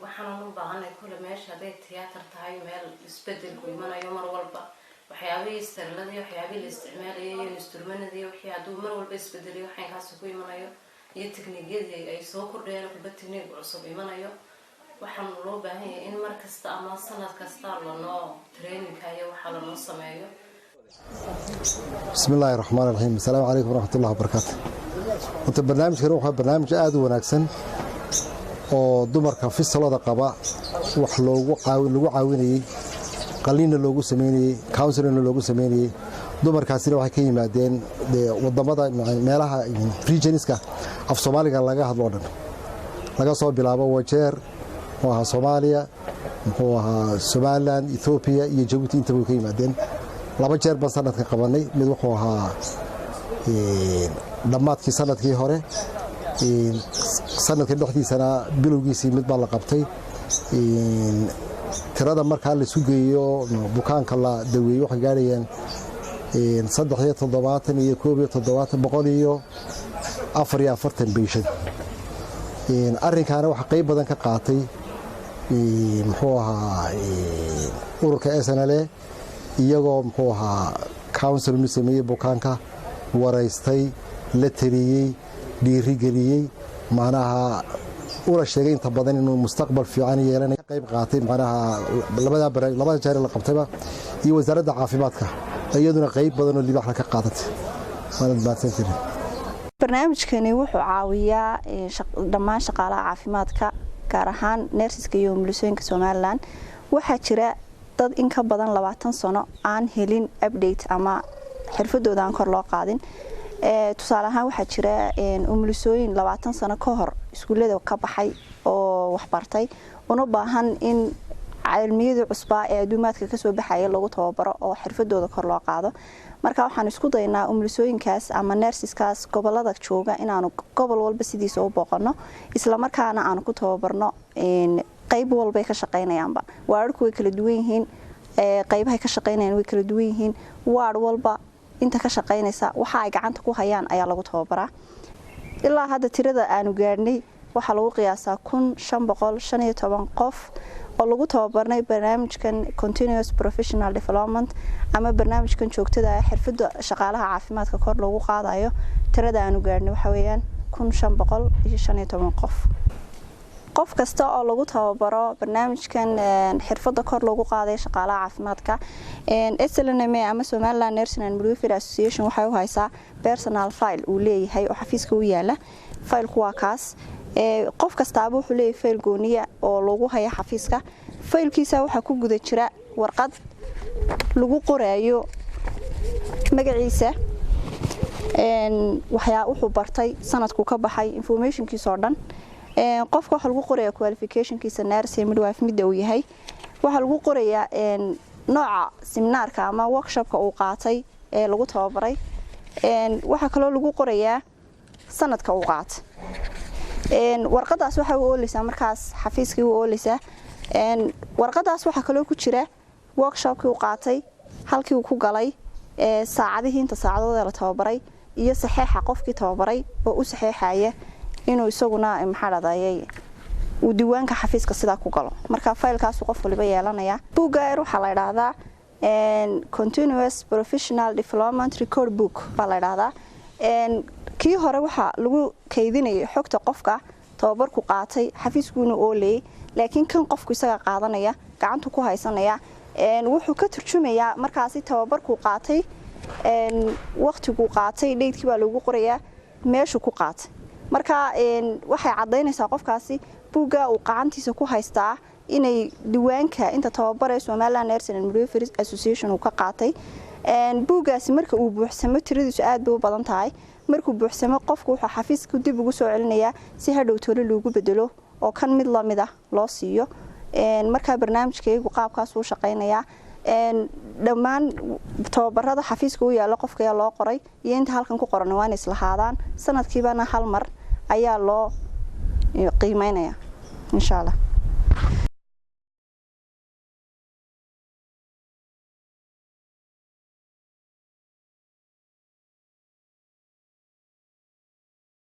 Waxaanan u baahanay kule meesha hadday tiyaatar tahay meel isbedelku imanayo mar walba, waxyaabihii steriladii, waxyaabihii la isticmaalayay iyo instrumentadii, wixii hadduu mar walba isbedeliyo waxaynkaasi ku imanayo iyo tekniigyadii ay soo kordhayaan, kulba technique cusub imanayo, waxaan loo baahan yahay in mar kasta ama sanad kasta lanoo trainingka iyo waxaa lanoo sameeyo. Bismi illaahi raxmaan raxiim. Asalaamu calaykum waraxmat ullahi wabarakaatu. Horta barnaamijkan wuxuu barnaamij aada u wanaagsan oo dumarka fistulada qaba wax loogu lagu caawinayey, qalliinna loogu sameynayey, counselingna loogu sameynayey. Dumarkaasina waxay ka yimaadeen wadamada meelaha regionska af Soomaaliga laga hadlo o dhan, laga soo bilaabo Wajeer, muxuu ahaa, Soomaaliya, muxuu ahaa, Somaliland, Ethoobiya iyo Jabuuti, intaba way ka yimaadeen. Laba jeer baan sanadka qabanay. Mid wuxuu ahaa dhammaadkii sanadkii hore, sanadka dhexdiisana bilowgiisii mid baa la qabtay. Tirada markaa laisu geeyo bukaanka la daweeyo waxay gaadhayaan 73 iyo 71, 144 patient. Arrinkaana waxaa qayb badan ka qaatay, muxuu ahaa, ururka SNLA, iyagoo, muxuu ahaa, counseling u sameeyey bukaanka, waraystay, la taliyey, dhiirigeliyey, macnaha una sheegay inta badan inuu mustaqbal fiican yeelanay, ka qayb qaatay macnaha labada jeer la qabtayba, iyo wasaaradda caafimaadka iyaduna qayb badan oo libaaxla ka qaadatay. Waanad mahadsantihin. Barnaamijkani wuxuu caawiyaa dhammaan shaqaalaha caafimaadka, gaar ahaan nurseska iyo umulisooyinka Somaliland. Waxaa jira dad in ka badan 20 sano aan helin update ama xirfadooda aan kor loo qaadin. Tusaale ahaan, waxaa jira umulisooyin 20 sano ka hor iskuullada ka baxay oo waxbartay, una baahan in cilmiyadii cusbaa ee adduumaadka kasoo baxaya lagu tababaro oo xirfadooda kor loo qaado. Marka waxaan isku daynaa umulisooyinkaas ama nurseskaas gobolada jooga inaanu gobol walba sidiisa u booqano, islamarkaana aanu ku tababarno qayb walbay ka shaqaynayaanba. Waararku way kala duwan yihiin, qaybahay ka shaqaynayaan way kala duwan yihiin. Ward walba inta ka shaqaynaysa waxa ay gacanta ku hayaan ayaa lagu tababaraa. Ilaa hadda tirada aanu gaadhnay waxaa lagu qiyaasaa 1515 qof oo lagu tababarnay barnaamijkan continuous professional development ama barnaamijkan joogtada ah xirfada shaqaalaha caafimaadka kor loogu qaadayo. Tirada aanu gaadhnay waxa weeyaan 1515 qof. Qof kasta oo lagu tababaro barnaamijkan xirfada kor loogu qaadayo shaqaalaha caafimaadka, SLNMA ama Somaliland Nursing and Midwifery Association waxay u haysaa personal file uu leeyahay oo xafiiska u yaala. Faylku waa kaas. Qof kastaaba wuxuu leeyahay fayl gooniya oo lagu haya xafiiska. Faylkiisa waxaa ku guda jira warqad lagu qoraayo. Magaciisa, waxyaa wuxuu bartay, sanadku ka baxay, informationkiisa oo dhan. Qofka waxaa lagu qorayaa qualificationkiisa nurse, midwife midda uu yahay. Waxaa lagu qorayaa nooca seminaarka ama workshopka uu qaatay ee lagu tababaray. Waxaa kaloo lagu qorayaa sanadka uu qaatay. Warqadaas waxay u ooleysaa markaas xafiiskii u ooleysaa. Warqadaas waxaa kaloo ku jira workshopkii uu qaatay, halkii uu ku galay, saacadihii, inta saacadood ee la tababaray, iyo saxeexa qofkii tababaray oo u saxeexaya inuu isaguna, maxaa dhadayay, uu diiwaanka xafiiska sidaa ku galo. Marka faylkaasuu qof waliba yeelanaya. Buugga yar waxaa la idhaahdaa Continuous Professional Development Record Book baa la idhaahdaa. Kii hore waxaa lagu kaydinayay xogta qofka tababarku qaatay, xafiiskuuna oolayay, laakiin kan qofku isaga qaadanaya, gacantu ku haysanaya. Wuxuu ka turjumayaa markaasi tababarkuu qaatay, waqtiguu qaatay, datekii baa lagu qorayaa, meeshuu ku qaatay. Marka waxay caddaynaysaa qofkaasi buugga uu gacantiisa ku haystaa inay diiwaanka inta tababaree Somaliland Nursing and Midwifery Association uu ka qaatay. Buuggaasi marka uu buuxsamo, tiradiisu aad bay u badan tahay, markuu buuxsamo qofku wuxuu xafiiska dib ugu soo celinayaa si hadhow tolo loogu bedelo oo kan mid lamid ah loo siiyo. Markaa barnaamijkaygu qaabkaas uu shaqaynayaa. Dhammaan tababarada xafiiska u yaalo qofka ayaa loo qoray iyo inta halkan ku qoran waa inay islahaadaan. Sanadkiibana hal mar ayaa loo qiimeynaya, insha Allah.